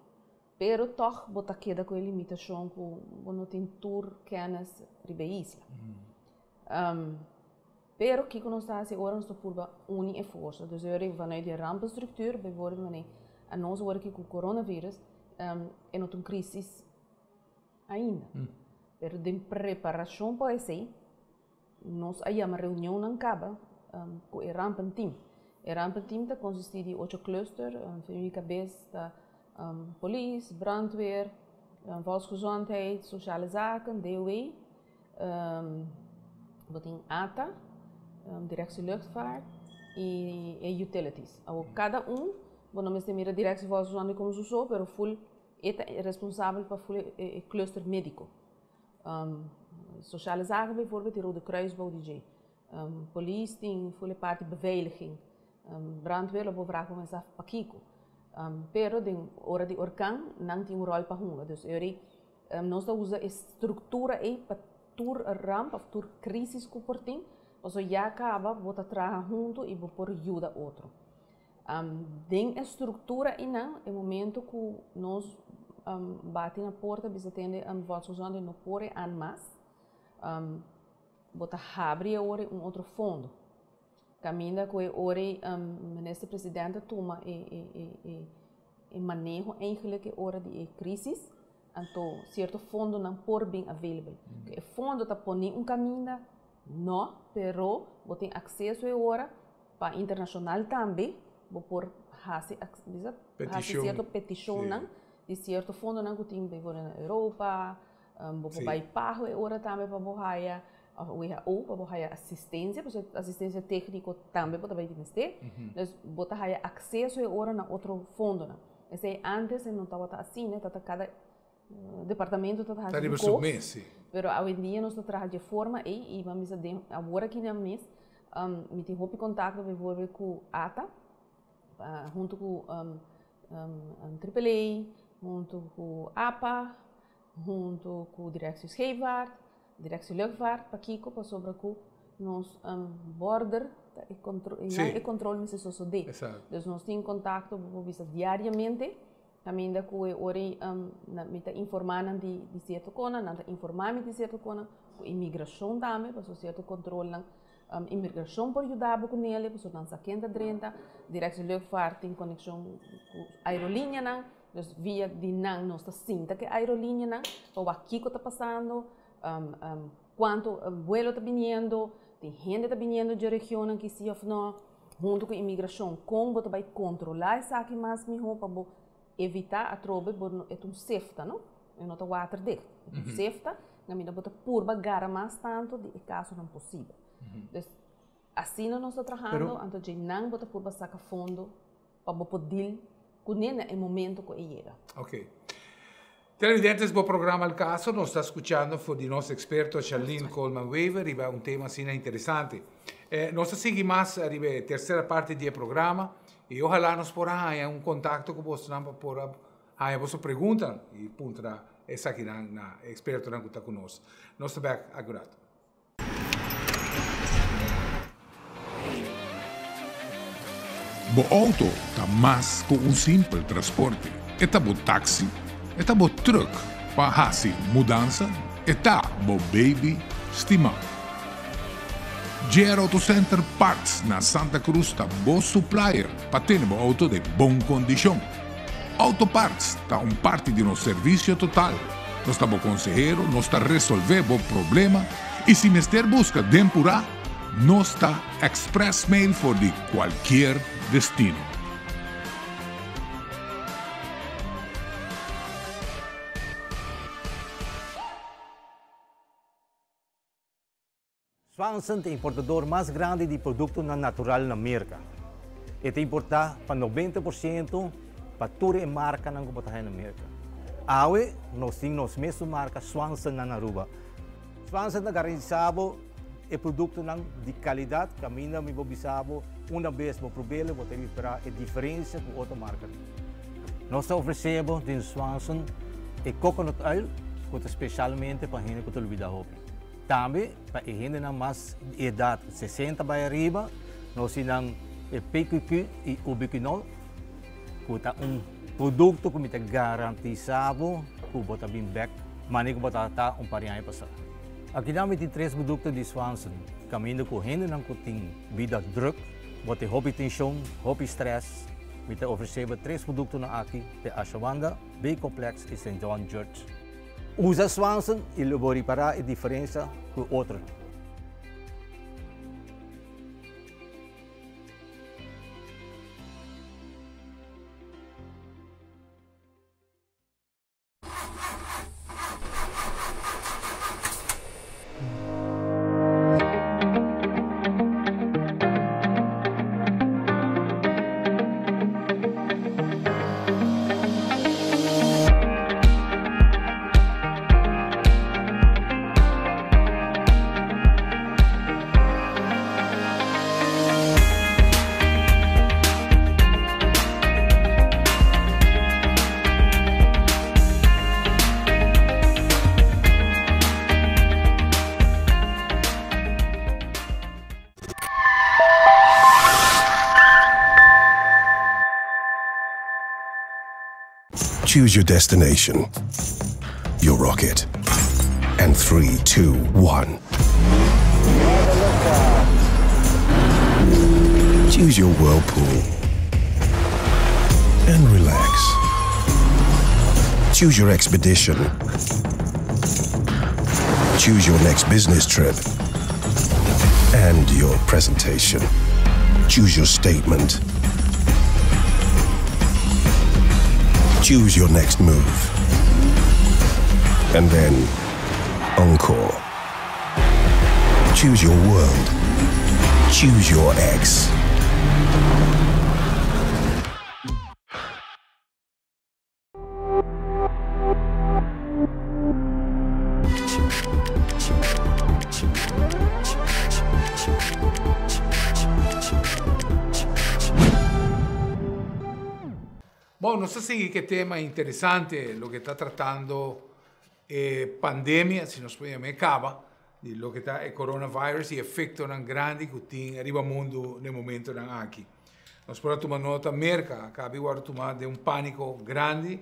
Pero toch bo ta keda cu e limitacion cu bo no tin tur kennis riba isla. Pero kico nos ta haci ora nos ta purba uni e forsa. Dus eu vanuit de rampenstructuur, bijvoorbeeld wanneer nos awor cu coronavirus, e no un crisis ainda. Pero den preparacion pa esey, nos a yama reunion caba cu e rampenteam. E rampenteam ta consisti di ocho cluster, mi cabes ta polis, brandweer, volksgezondheid, sociale zaken, DOW, Bo tin ATA, Directie Luchtvaart y e utilities. Awor cada un, bo no mester mira Directie Volksgezondheid como su so, pero full e ta responsabel pa full e cluster medico. Sociale zaken bijvoorbeeld, di Rode Kruis bou di dje. Polis tin full e parti beveiliging. Brandweer lo bo vraag bo mes af pakiko. Pero den ora di orkan nan tin un rol pa hunga. Dus e nos ta usa e structura ei pa tur ramp of tur crisis cu por tin, pasobra ya caba bo ta traha hunto y bo por yuda otro. Den e structura einan, e momento cu nos bati na porta bisa tende Volksgezondheid no por e an mas, bo ta habri e ora un otro fondo. Caminda cu e ora ei Minister President a tuma e maneho eigenlijk e ora di e crisis, anto cierto fondonan por bin available. E fondo ta pone un caminda? No, pero bo tin acceso e ora pa internacional tambe bo por haci haci cierto peticionnan di cierto fondonan cu tin bijvoorbeeld na Europa, bo por bay pago e ora tambe pa bo haya of WHO pa bo haya asistencia, pasobra asistencia tecnico tambe bo ta bay tin mester. Dus bo ta haya acceso e ora na otro fondonan. Esey antes e no tabata asina, tabata cada departamento tabata haci su cos. Mes, si. Pero awendia nos ta traha dje forma ey y bo a misa den awor aki nan mes mi tin hopi contacto bijvoorbeeld cu ATA, hunto cu AAA, hunto cu APA, hunto cu Directie Scheepvaart, Directie Luchtvaart, pakiko? Pasobra cu nos border ta e contro e control mester sosode. Dus nos tin contacto bo por bisa diariamente, caminda cu e ora ei mi ta informa nan di cierto conan, nan ta informa mi di cierto conan, cu inmigracion tambe, pasobra cierto controlnan inmigracion por yuda bo cu nele, pasobra nan sa ken ta drenta, Directie Luchtvaart tin conexion cu aerolineanan. Dus via di nan nos ta sinta ku e aerolineanan pa wak kiko ta pasando, kuantu vuelo ta biniendo, tin hende ta biniendo dje regionnan ki si òf no, huntu ku imigrashon kon bo ta bai kontrolá esaki mas mihó pa bo evitá atrobe bo no e ta un sefta no, e no ta waterdicht, e ta un sefta kaminda bo ta purba gara mas tantu di e kasonan posibel. Dus asina nos ta trahando anto dje nan bo ta purba saka fondo pa bo por deal kuné na e momento ku e yega. Ok. Televidentes, bo programa Al Caso, nos ta skuchando for di nos eksperto Charlene Koolman Wever riba un tema asina interesante. Nos ta sigui mas riba e tersera parti di e programa i ohalá nos por a haña un kontakto ku bosonan pa por a haña boso preguntanan i puntra esakinan na e ekspertonan ku ta ku nos. Nos ta bèk aki un rato. Bo auto ta mas ku un simpel transporte. E ta bo taxi, e ta bo truck pa hasi mudansa, e ta bo baby stimá. JR Auto Center Parts na Santa Cruz ta bo supplier pa tene bo auto den bon kondishon. Auto Parts ta un parti di nos servisio total. Nos ta bo konsehero, nos ta resolvé bo problema i si mester buska den purá, nos ta express mail for di kualkier destino. Swanson ta e importador mas grandi di produktonan natural na Merka. E ta importá pa 90% pa tur e markanan ku bo ta haña na Merka. Awe nos tin nos mesun marka Swanson na Aruba. Swanson ta garantisá bo e produktonan di kalidat kaminda mi por bisa bo una bes bo prob'el bo ta ripará e diferensia ku otro markanan. Nos ta ofresé bo den Swanson e coconut oil ku ta spesialmente pa hende ku ta lubidá hopi. Tambe pa e hendenan mas di edat 60 bai ariba nos tin nan e PQQ i Ubiquinol ku ta un produkto ku mi ta garantisa bo ku bo ta bin bek manera ku bo tabata un par di aña pasá. Akinan mi tin tres produkto di Swanson kaminda ku hendenan ku tin bida druk, bo tin hopi tenshon, hopi strès, mi ta ofresé bo tres produktonan aki, te Ashawanda, B-complex i Saint John Church. Usa Swanson i lo bo ripará e diferensia ku otronan. Choose your destination, your rocket, and 3, 2, 1. Choose your whirlpool and relax. Choose your expedition. Choose your next business trip and your presentation. Choose your statement. Choose your next move. And then, encore. Choose your world. Choose your ex. Bon, nos ta sigui ku e tema interesante, loke ta tratando e pandemia, si nos por yama e kaba, di loke ta e coronavirus i efektonan grandi ku tin riba mundu na e momentonan aki. Nos por a tuma nota Merka a kabi wòrdu tuma den un pániko grandi,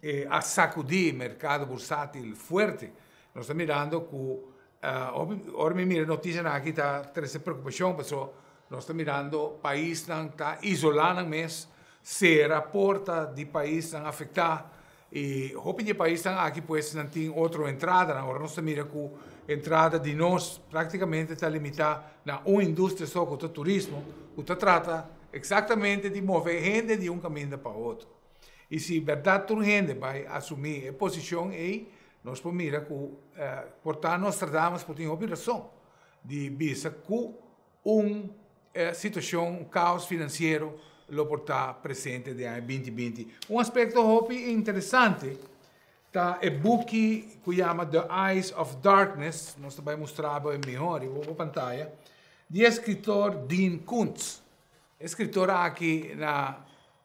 e a sakudí merkado bursátil fuerte. Nos ta mirando ku hopi ora mi mira notisianan aki ta trese preokupashon pasobra nos ta mirando paisnan ta isolá nan mes, sera porta di paisnan afektá i hopi di e paisnan aki pues nan tin otro entradanan. Ora nos ta mira ku entrada di nos práktikamente ta limitá na un industria so ku ta turismo ku ta trata eksaktamente di move hende di un kaminda pa otro. I si bèrdat tur hende bai asumí e posishon ei, nos por mira ku por ta Nostradamus por tin hopi rason di bisa ku un situashon, un kaos finansiero lo por ta presente den aña binti binti. Un aspekto hopi interesante ta e buki ku yama The Eyes of Darkness, nos ta bai mustra bo e mihó riba bo pantaya, di e eskritor Dean Koontz. E eskritor aki na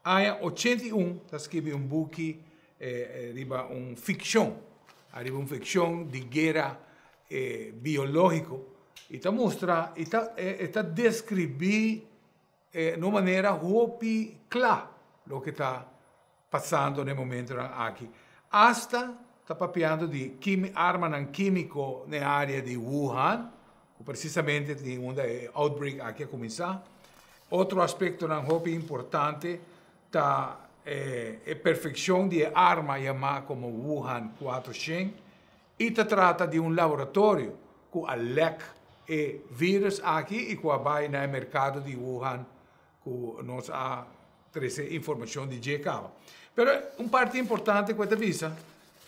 aña 81 ta skibi un buki riba un fikshon, ariba un fikshon di guera biológiko i ta mustra i ta e ta deskribí na un manera hopi kla loke ta pasando na e momentonan aki. Asta ta papiando di armanan kímiko na e área di Wuhan, ku presisamente tin unda e outbreak aki a kuminsá. Otro aspektonan hopi importante ta e perfekshon di e arma yamá komo Wuhan 400 i ta trata di un laboratorio ku a lèk e vírùs aki i ku a bai na e merkado di Wuhan ku nos a trese informashon di dje kaba. Pero un parti importante ku e ta bisa,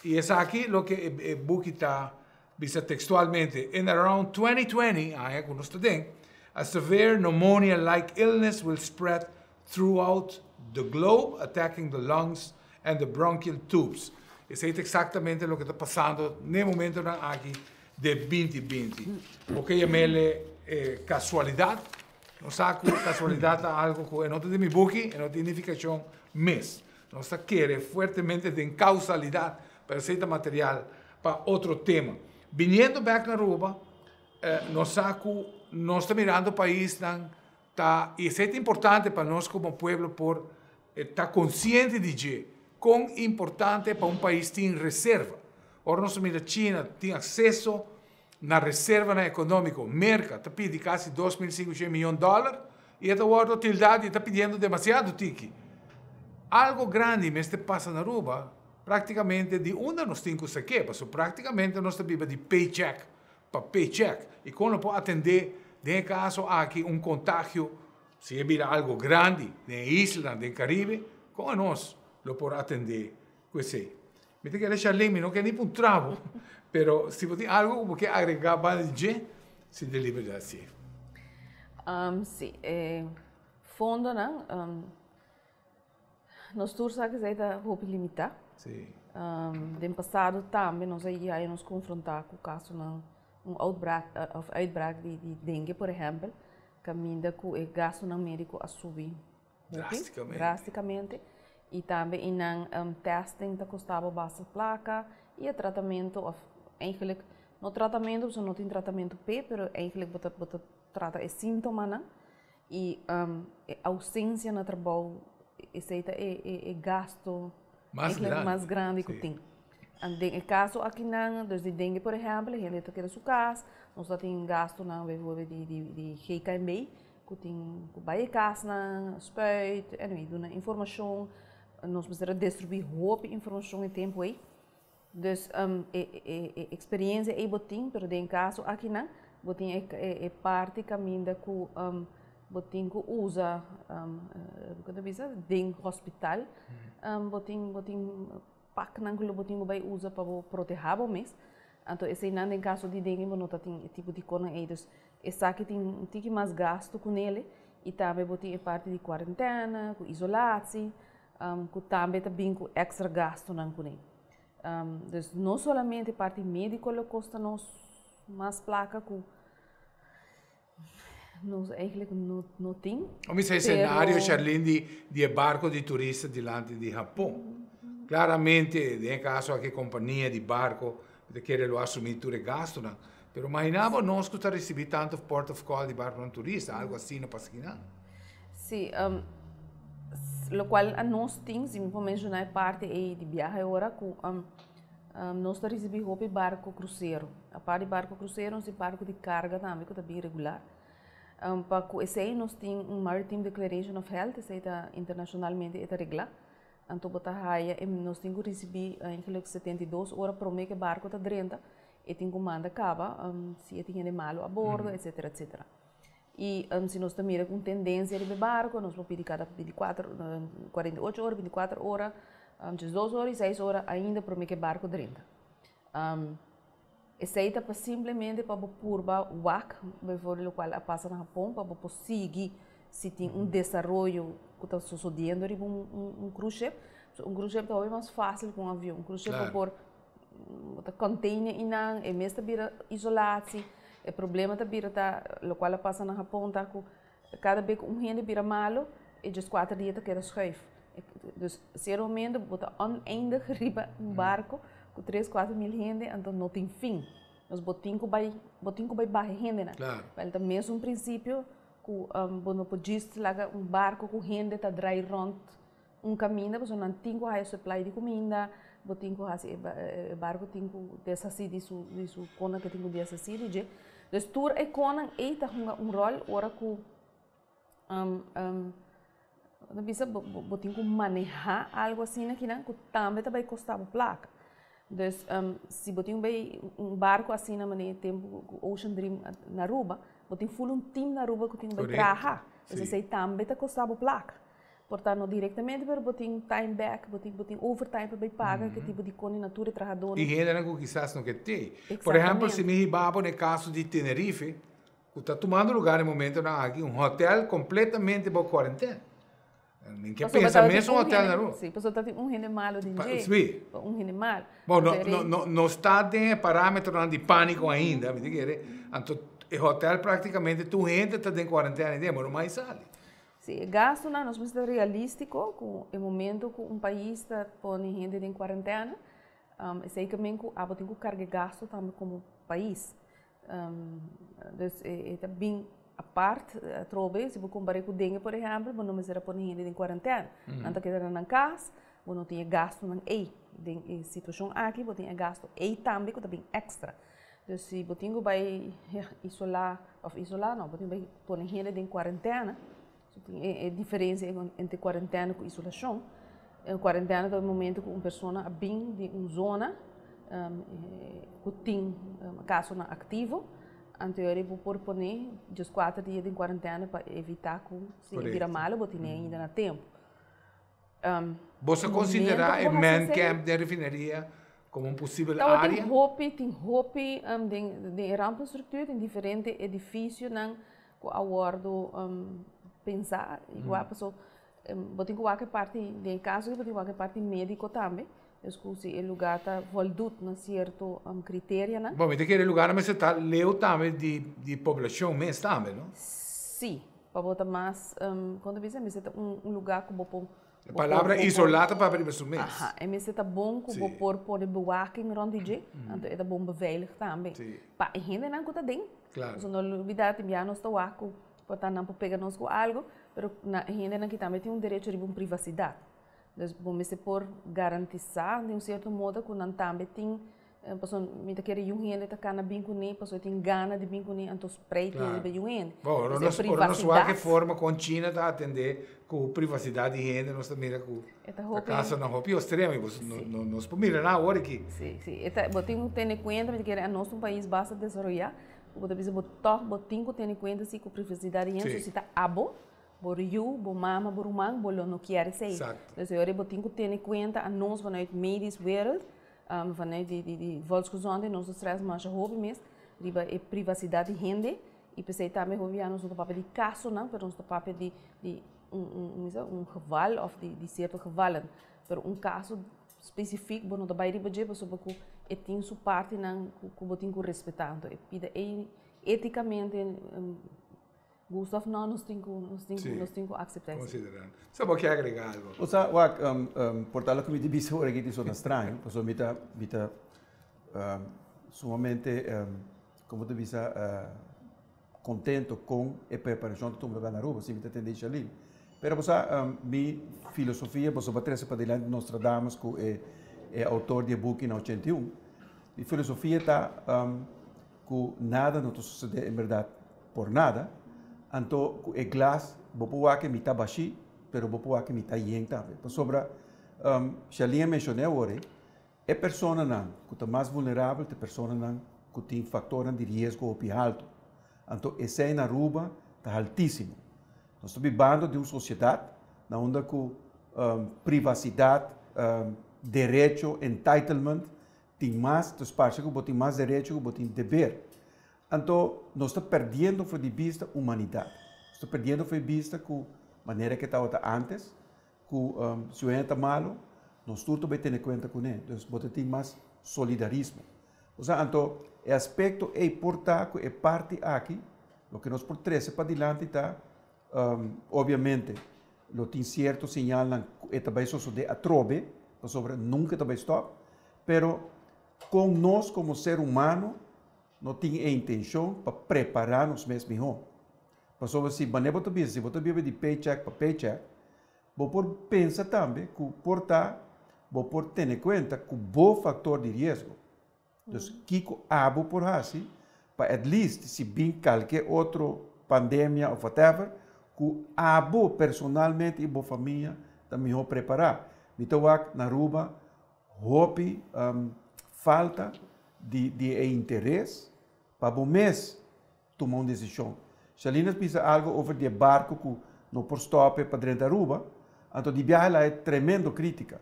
i esaki loke e buki ta bisa tekstualmente, in around 2020, aña ku nos ta den, a severe pneumonia-like illness will spread throughout the globe, attacking the lungs and the bronchial tubes. Esei ta eksaktamente loke ta pasando n'e momentonan aki de 2020. Bo ke yam'el kasualidat? Nos sa ku kasualidat ta algu ku e no ta den mi buki, e no tin nifikashon mes. Nos ta kere fuertemente den kausalidat, pero esei ta material pa otro tema. Biniendo bèk na Aruba, nos sa ku nos ta mirando paisnan ta, i esei ta importante pa nos komo pueblo por ta konsiente di dje, kon importante pa un pais tin reserva. Ora nos ta mira China tin akseso na reservanan ekonómiko, Merka ta pidi kasi 2500 miyon dòler i e ta wòrdu tildá di e ta pidiendo demasiado tiki. Algo grandi mester pasa na Aruba, práktikamente di unda nos tin ku sak'é, pasobra práktikamente nos ta biba di paycheck pa paycheck i kon lo por atendé den e kaso aki un kontagio si e bira algo grandi den e islanan den Karibe, kon anos lo por atendé ku esei? Mi ta kere Charlene, mi no ke ni puntra bo, pero si bo tin algo ku bo ke agregá banda di dje, sinti liber di hasié. Sí, e fondonan, nos tur sa ku esei ta hopi limitá. Den pasado tambe nos a yega nos konfrontá ku kasonan, un outbraak òf uitbraak di dengue por ehèmpel, kaminda ku e gastunan médiko a subi hopi, drástikamente. I tambe i nan testing ta kosta bo basta plaka i e tratamentu òf eigenlijk no tratamentu pasobra no tin tratamentu p'e pero eigenlijk bo ta bo ta trata e síntomanan i e ousensia na trabou esei ta e e gasto. Mas grandi. Mas grandi ku tin. Den e kaso akinan, dus di dengue por ehèmpel, hende ta keda su kas, nos ta tin gastunan bijvoorbeeld di GKNB, ku tin ku bai e kasnan, spuit, anyway, duna informashon. Nos mester a destruí hopi informashon e tempu ei. Dus e eksperensia ei bo tin, pero den e kaso akinan, bo tin e parti kaminda ku bo tin ku usa, ku ta bisa, den hospital, bo tin bo tin paknan ku lo bo tin ku bai usa pa bo protehá bo mes. Anto eseinan den kaso di dengue bo no ta tin e tipo di konan ei. Dus esaki tin un tiki mas gastu ku nele i tambe bo tin e parti di kuarentena, ku isolatsie, ku tambe ta bin ku èkstra gastunan kuné. Dus no solamente parti médiko lo kosta nos mas plaka ku nos eigenlijk no tin. Bo mester escenario Sharlene di di e barco di turista dilanti di Hapon. Claramente den e caso aki e compania di barco ta kere lo asumi tur e gastonan. Pero imagina bo nos cu ta ricibi tanto port of call di barconan turista, algo asina pasa kinan. Si, locual nos tin, si mi por menciona e parti ey di biahe ora cu nos ta ricibi hopi barco crucero. Apart di barco crucero nos tin barco di carga tambe cu ta bin regular. Pa cu esey nos tin un Maritime Declaration of Health, esey ta internacionalmente e ta regla. Anto bo ta haya, nos tin cu ricibi eigenlijk 72 ora prome cu e barco ta drenta, e tin cu manda caba si e tin hende malo a bordo, etcetera, etcetera. I si nos ta mira un tendensia riba e barko, nos por pidi kada bintikuater, 48 ora, 24 ora, 12 ora i 6 ora ainda promé ku e barko drenta. Esei ta pa simplemente pa bo purba wak, bijvoorbeeld lokual a pasa na Hapon, pa bo por sigui si tin un desaroyo ku ta sosodiendo riba un cruise ship. So un cruise ship ta hopi mas fásil ku un avion. Un cruise ship bo por Bo ta container einan, e mes ta bira isolatie. E problema ta bira ta, locual a pasa na Japon ta cu cada bes cu un hende bira malo, e djes cuater dia ta keda schuif. Dus cierto momento bo ta oneindig riba un barco cu tres, cuater mil hende, anto no tin fin. Dus bo tin cu bay, bo tin cu bay baha e hendenan. Wel ta mesun principio cu bo no por djis laga un barco cu hende ta draai rond Un kaminda pasobra nan tin ku haya supply di kuminda, bo tin ku hasi e barku tin ku deshasí di su di su konan ke tin ku deshasí di dje. Dus tur e konan ei ta hunga un ròl ora ku bo ta bisa bo tin ku manehá algu asina kinan ku tambe ta bai kosta bo plaka. Dus si bo tin bai un barku asina manera tempu ku Ocean Dream na Aruba, bo tin ful un team na Aruba ku tin ku bai traha. Dus esei tambe ta kosta bo plaka. Por ta no directamente, pero bo tin time back, bo tin bo tin overtime pa bay paga, ke tipo di koni na tur e trahadónan. I hendenan ku kisas no ke tei. Por ehèmpel, si mi hiba bo na e kaso di Tenerife, ku ta tumando lugar na e momentonan aki, un hotèl kompletamente bou kuarentena. Mi ke pensa mes un hotèl na Aruba. Si, pasobra ta tin un hende malo den dje. Si. Un hende malo. Bon, no, no, no sta den e parámetronan di pániko ainda, mi ta kere. Anto e hotèl práktikamente tur hende ta den kuarentena den, bo no mai sali. Si e gastunan nos mester ta realístiko ku e momento ku un pais ta pone hende den kuarentena, esei ke men ku abo tin ku karga e gastu tambe komo pais. Dus e ta bin apart atrobe, si bo kompar'é ku dengue por ehèmpel, bo no mester a pone hende den kuarentena. Nan ta keda na nan kas, bo no tin e gastunan ei. Den e situashon aki bo tin e gastu ei tambe ku ta bin èkstra. Dus si bo tin ku bai isolá òf isolá no, bo tin ku bai pone hende den kuarentena, so tin e diferensia entre kuarentena ku isolashon. Kuarentena ta e momento ku un persona a bin di un zona ku tin kasonan aktivo, anto e ora bo por pone djes kuater dia den kuarentena pa evitá ku si e bira malo bo tene ainda na tempu. Bo sa konsiderá e man camp den refineria komo un posibel área? Tin hopi, tin hopi den e rampenstructuur, tin diferente edificionan ku a wòrdu pensá. Igual paso bo tin ku wak e parti, den e kaso aki bo tin ku wak e parti médiko tambe. Dus ku si e lugá ta voldoet na sierto kriterianan. Bon, mi ta kere e lugánan mester ta leu tambe di poblashon mes tambe, no? Sí. Pa bo ta mas, kon ta bisa, mester ta un lugá ku bo por. E palabra isolá ta papia riba su mes. Aha, e mester ta bon ku bo por pone bewaking rònt di dje, anto e ta bon beveilig tambe. Pa e hendenan ku ta den, pasobra no lubidá tin bia nos ta wak ku por ta nan por pega nos ku algu, pero na e hendenan ki tambe tin un derecho riba un privasidat. Dus bo mester por garantisa den un cierto modo cu nan tambe tin, pasobra mi ta kere yun hende ta cana bin cune pasobra e tin gana di bin cune, anto spreid hende riba yun hende. Bo, ora nos, ora nos wak e forma con China ta atende cu privacidad di hende, nos ta mira cu ta casonan hopi extremo y bo nos por mira nan awor aki. Si, si. E ta, bo tin cu tene cuenta, mi ta kere anos ta un pais basta desaroya, cu bo ta bisa bo toch bo tin cu tene cuenta si cu privacidad di hende, so si ta abo, Bo yu, bo mama, bo ruman, bo lo no kier esei. Dus e ora bo tin ku tene kuenta anos vanuit medisch wereld, vanuit di di volksgezondheid, nos ta stress masha hopi mes riba e privasidat di hende i p'esei tambe hopi bia nos no ta papia di kasonan, pero nos ta papia di di un un un geval òf di di sierto gevallen. Pero un kaso spesifik bo no ta bai riba dje pasobra ku e tin su partinan ku bo tin ku respetá. Anto e pida ei etikamente. Gusto of no, nos tin ku, nos tin ku, nos tin ku akseptá esei. Konsiderá. So bo ke agregá algo? O sa, wak, por tal loke mi ta bisa ora aki ta sona straño, pasobra mi ta, mi ta sumamente, komo ta bisa, kontento kon e preparashon ta tuma lugá na Aruba, si mi ta tende Shalin. Pero bo sa, mi filosofia, boso bo a trese padilanti Nostradamus ku e e outor di e buki na 81, mi filosofia ta ku nada no ta susedé en bèrdat por nada, anto ku e glas bo por wak e mitá bashí, pero bo por wak e mitá yen tambe. Pasobra, Shalin a menshoné awor ei, e personanan ku ta mas vulnerabel ta e personanan ku tin faktornan di riesgo hopi haltu. Anto esei na Aruba ta haltísimo. Nos ta bibando den un sosiedat na unda ku privasidat, derecho, entitlement, Tin mas, dus parce ku bo tin mas derecho ku bo tin deber. Anto nos ta perdiendo for di bista humanidat. Nos ta perdiendo for di bista ku manera ke tabata antes, ku si un hende ta malo, nos tur ta bai tene kuenta kuné. Dus bo ta tin mas solidarismo. Osea, anto e aspekto ei por ta ku e parti aki, loke nos por trese padilanti ta, Obviamente lo tin cierto señalnan cu e ta bay sosode atrobe, pasobra nunca e ta bay stop, pero con nos como ser humano no tin e intencion pa prepara nos mes miho. Pasobra si manera bo ta bisa, si bo ta biba di paycheck pa paycheck, bo por pensa tambe cu por ta bo por tene cuenta cu bo factor di riesgo. Dus kiko abo por hasi pa at least si bin kalke otro pandemia of whatever ku abo personalmente i bo famia ta mihó prepará. Mi ta wak na Aruba hopi falta di di e interes pa bo mes tuma un desishon. Shalina a bisa algo over di e barko ku no por stòp pa drenta Aruba, anto di biaha la e tremendo kritika.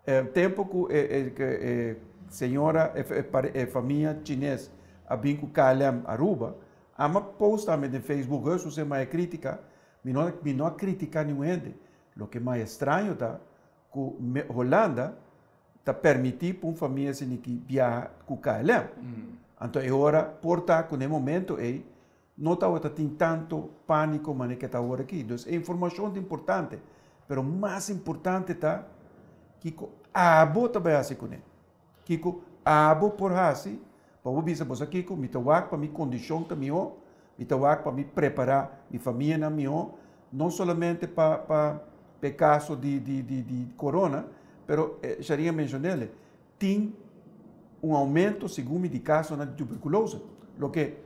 E tempu ku e e señora e famia chines a bin ku KLM Aruba, ami a post tambe den Facebook heus un maya kritika, mi no mi no a kritika ningun hende. Loke maya straño ta ku Holanda ta permití pa un famia asiniki biaha ku KLM. Anto e ora por ta ku na e momento ei no tabata tin tanto pániko manera ke ta awor aki. Dus e informashon ta importante, pero mas importante ta kiko abo ta bai hasi kuné. Kiko abo por hasi pa bo bisa bo sa kiko mi ta wak pa mi kondishon ta mihó, mi ta wak pa mi prepará mi famianan mihó, no solamente pa pa e kaso di di di di corona, pero Sharin a menshon'el, tin un aumento segun mi di kasonan di tuberkulose, loke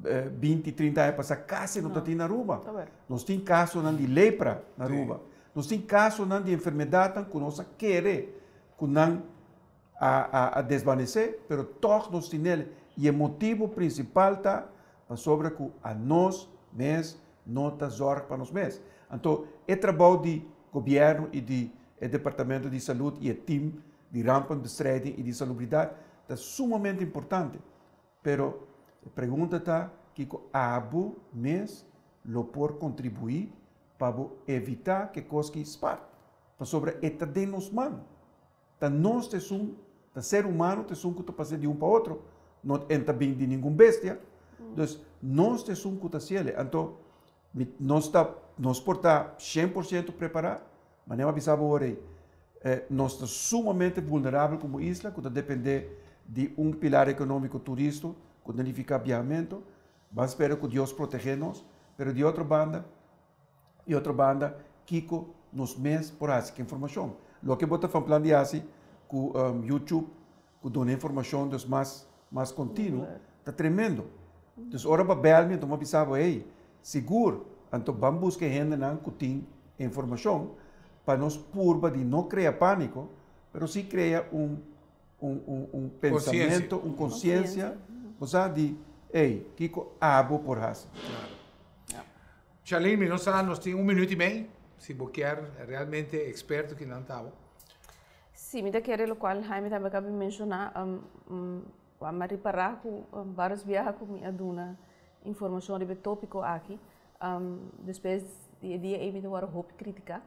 20, 30 aña pasá kasi no ta tin na Aruba. Nos tin kasonan di lepra na Aruba. Nos tin kasonan di enfermedatnan ku nos a kere ku nan a desvanesé, pero tòg nos tin el. I e motibu prinsipal ta pasobra ku anos mes no ta zòrg pa nos mes. Anto e trabou di gobièrnu i di e departamento di salud i e tim di rampenbestrijding i di salubridat ta sumamente importante. Pero e pregunta ta kiko abo mes lo por kontribuí pa bo evitá ku e kos ki spart, pasobra e ta den nos man. Ta nos ta esun, ta ser humano ta esun ku ta pas'é di un pa otro, no en ta bin di ningun bestia. Dus nos ta esun ku ta hasiel. Anto mi nos ta nos por ta 100% prepará, manera mi a bisa bo ora ei, nos ta sumamente vulnerabel komo isla ku ta dependé di un pilar ekonómiko turisto ku ta nifiká biahamentu. Ban spera ku Dios protegé nos, pero di otro banda, Di otro banda, kiko nos mes por hasi ku informashon? Loke bo ta van plan di hasi ku YouTube, ku duna informashon dus mas mas kontinuo, ta tremendo. Dus ora bo a bèl mi anto mi a bisa bo, hey, sigur, anto ban buska e hendenan ku tin informashon pa nos purba di no krea pániko, pero si krea un un un un pensamentu, un konsiensia, bo sa di, hey, kiko abo por hasi. Charlene, mi no sa, nos tin un minuut y mei, si bo kier realmente experto ki nan ta bo. Si, mi ta kere locual Jaime tambe acaba di menciona, mi a ripara cu varios biaha cu mi a duna informacion riba e topico aki, despues di e dia ey mi ta worde hopi critica.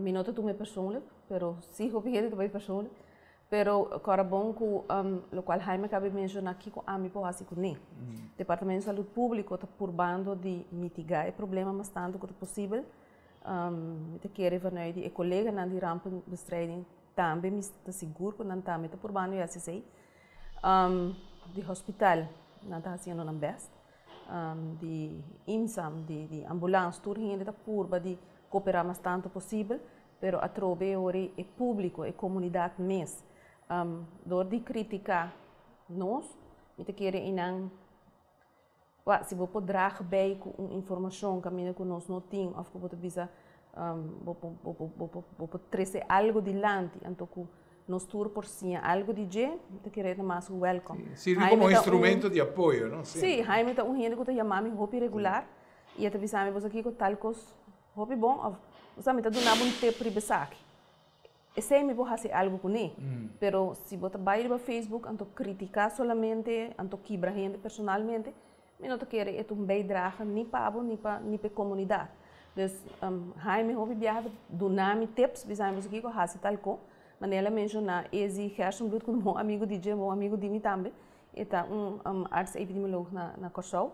Mi no ta tuma e persoonlijk, pero si hopi hende ta bay persoonlijk. Pero kòrda bon ku lokual Jaime a kaba di menshoná kiko ami por hasi kuné. Departamento di Salud Públiko ta purbando di mitigá e problema mas tantu ku ta posibel. Mi ta kere vanuit di e koleganan di rampenbestrijding tambe mi ta sigur ku nan tambe ta purbando di hasi esei. Di hospital nan ta hasiendo nan bèst. Di IMSAM, di ambulans, tur hende ta purba di koperá mas tantu posibel. Pero atrobe e ora e públiko, e komunidat mes, dor di kritiká nos, mi ta kere einan, wak, si bo por draag bij ku un informashon kaminda ku nos no tin òf ku bo ta bisa bo por bo por bo por bo por trese algu dilanti anto ku nos tur por siña algu di dje, mi ta kere ta mas ku wèlkòm. Sirbi komo instrumento di apoyo, no? Sí, Jaime ta un hende ku ta yama mi hopi regular i e ta bisa mi, bo sa kiko tal kos Hopi bon of bo sa mi ta duna bo un tip riba esaki. Esei mi por hasi algu kuné. Pero si bo ta bai riba Facebook anto kritiká solamente, anto kibra hende personalmente, mi no ta kere e ta un bijdrage ni pa bo ni pa ni pa e komunidat. Dus Jaime hopi biaha ta duna mi tips, bisa mi bo sa kiko hasi tal ko. Manera el a menshoná Ezi Gerstenbluth ku ta bon amigu di dje, bon amigu di mi tambe. E ta un arts epidemioloog na Kòrsou.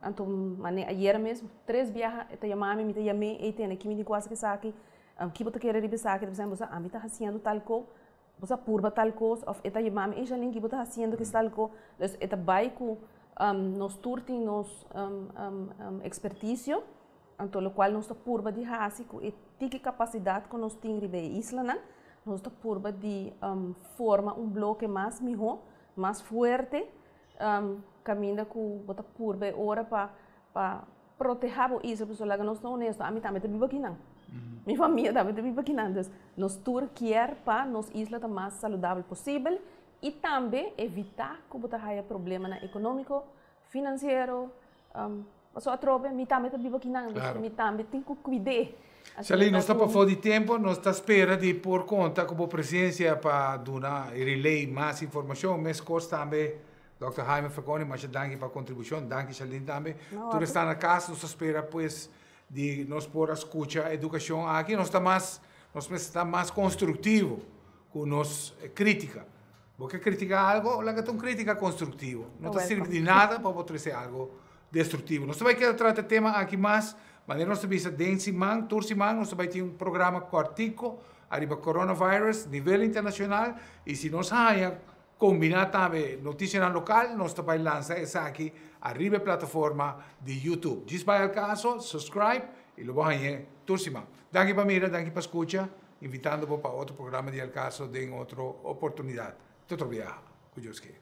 Anto mane ayera mes tres biaha e ta yama mi, mi ta yam'é, ey tene ki mi tin ku hasi ku esaki, ki bo ta kere riba esaki, ta bisa mi bo sa ami ta hasiendo tal ko, bo sa purba tal kos, òf e ta yama mi, ey Shalin ki bo ta hasiendo ku tal ko, dus e ta bai ku nos tur tin nos ekspertisio, anto lokual nos ta purba di hasi ku e tiki kapasidat ku nos tin riba e islanan, nos ta purba di forma un bloke mas mihó, mas fuerte. Kaminda ku bo ta purba e ora pa pa protehá bo isla pasobra laga nos ta honesto ami tambe ta biba akinan mi famia tambe ta biba akinan dus nos tur kier pa nos isla ta mas saludabel posibel i tambe evitá ku bo ta haya problemanan ekonómiko finansiero pasobra atrobe mi tambe ta biba akinan dus mi tambe tin ku kuid'é. Shalin, nos ta pafó di tempo, nos ta spera di por konta ku bo presensia pa duna i relay mas informashon. Meskos tambe Dòkter Jaime Falconi, masha danki pa kontribushon. Danki Shalin tambe. Tur esnan na kas, nos ta spera pues di nos por a skucha edukashon aki. Nos ta mas, nos mester ta mas konstruktivo ku nos kritika. Bo ke kritika algo, laga ta un kritika konstruktivo. No ta sirbi di nada pa bo trese algo destruktivo. Nos ta bai keda trata e tema aki mas, manera nos ta bisa den siman, tur siman nos ta bai tin un programa kòrtiko ariba coronavirus nivel internashonal i si nos haña kombiná tambe notisianan lokal nos ta bai lansa esaki ariba e plataforma di YouTube. Djis bai al kaso, subscribe i lo bo hañ'é tur siman. Danki pa mira, danki pa skucha. Invitando bo pa otro programa di Al Caso den otro oportunidad. Te otro biaha. Cu Dios kier.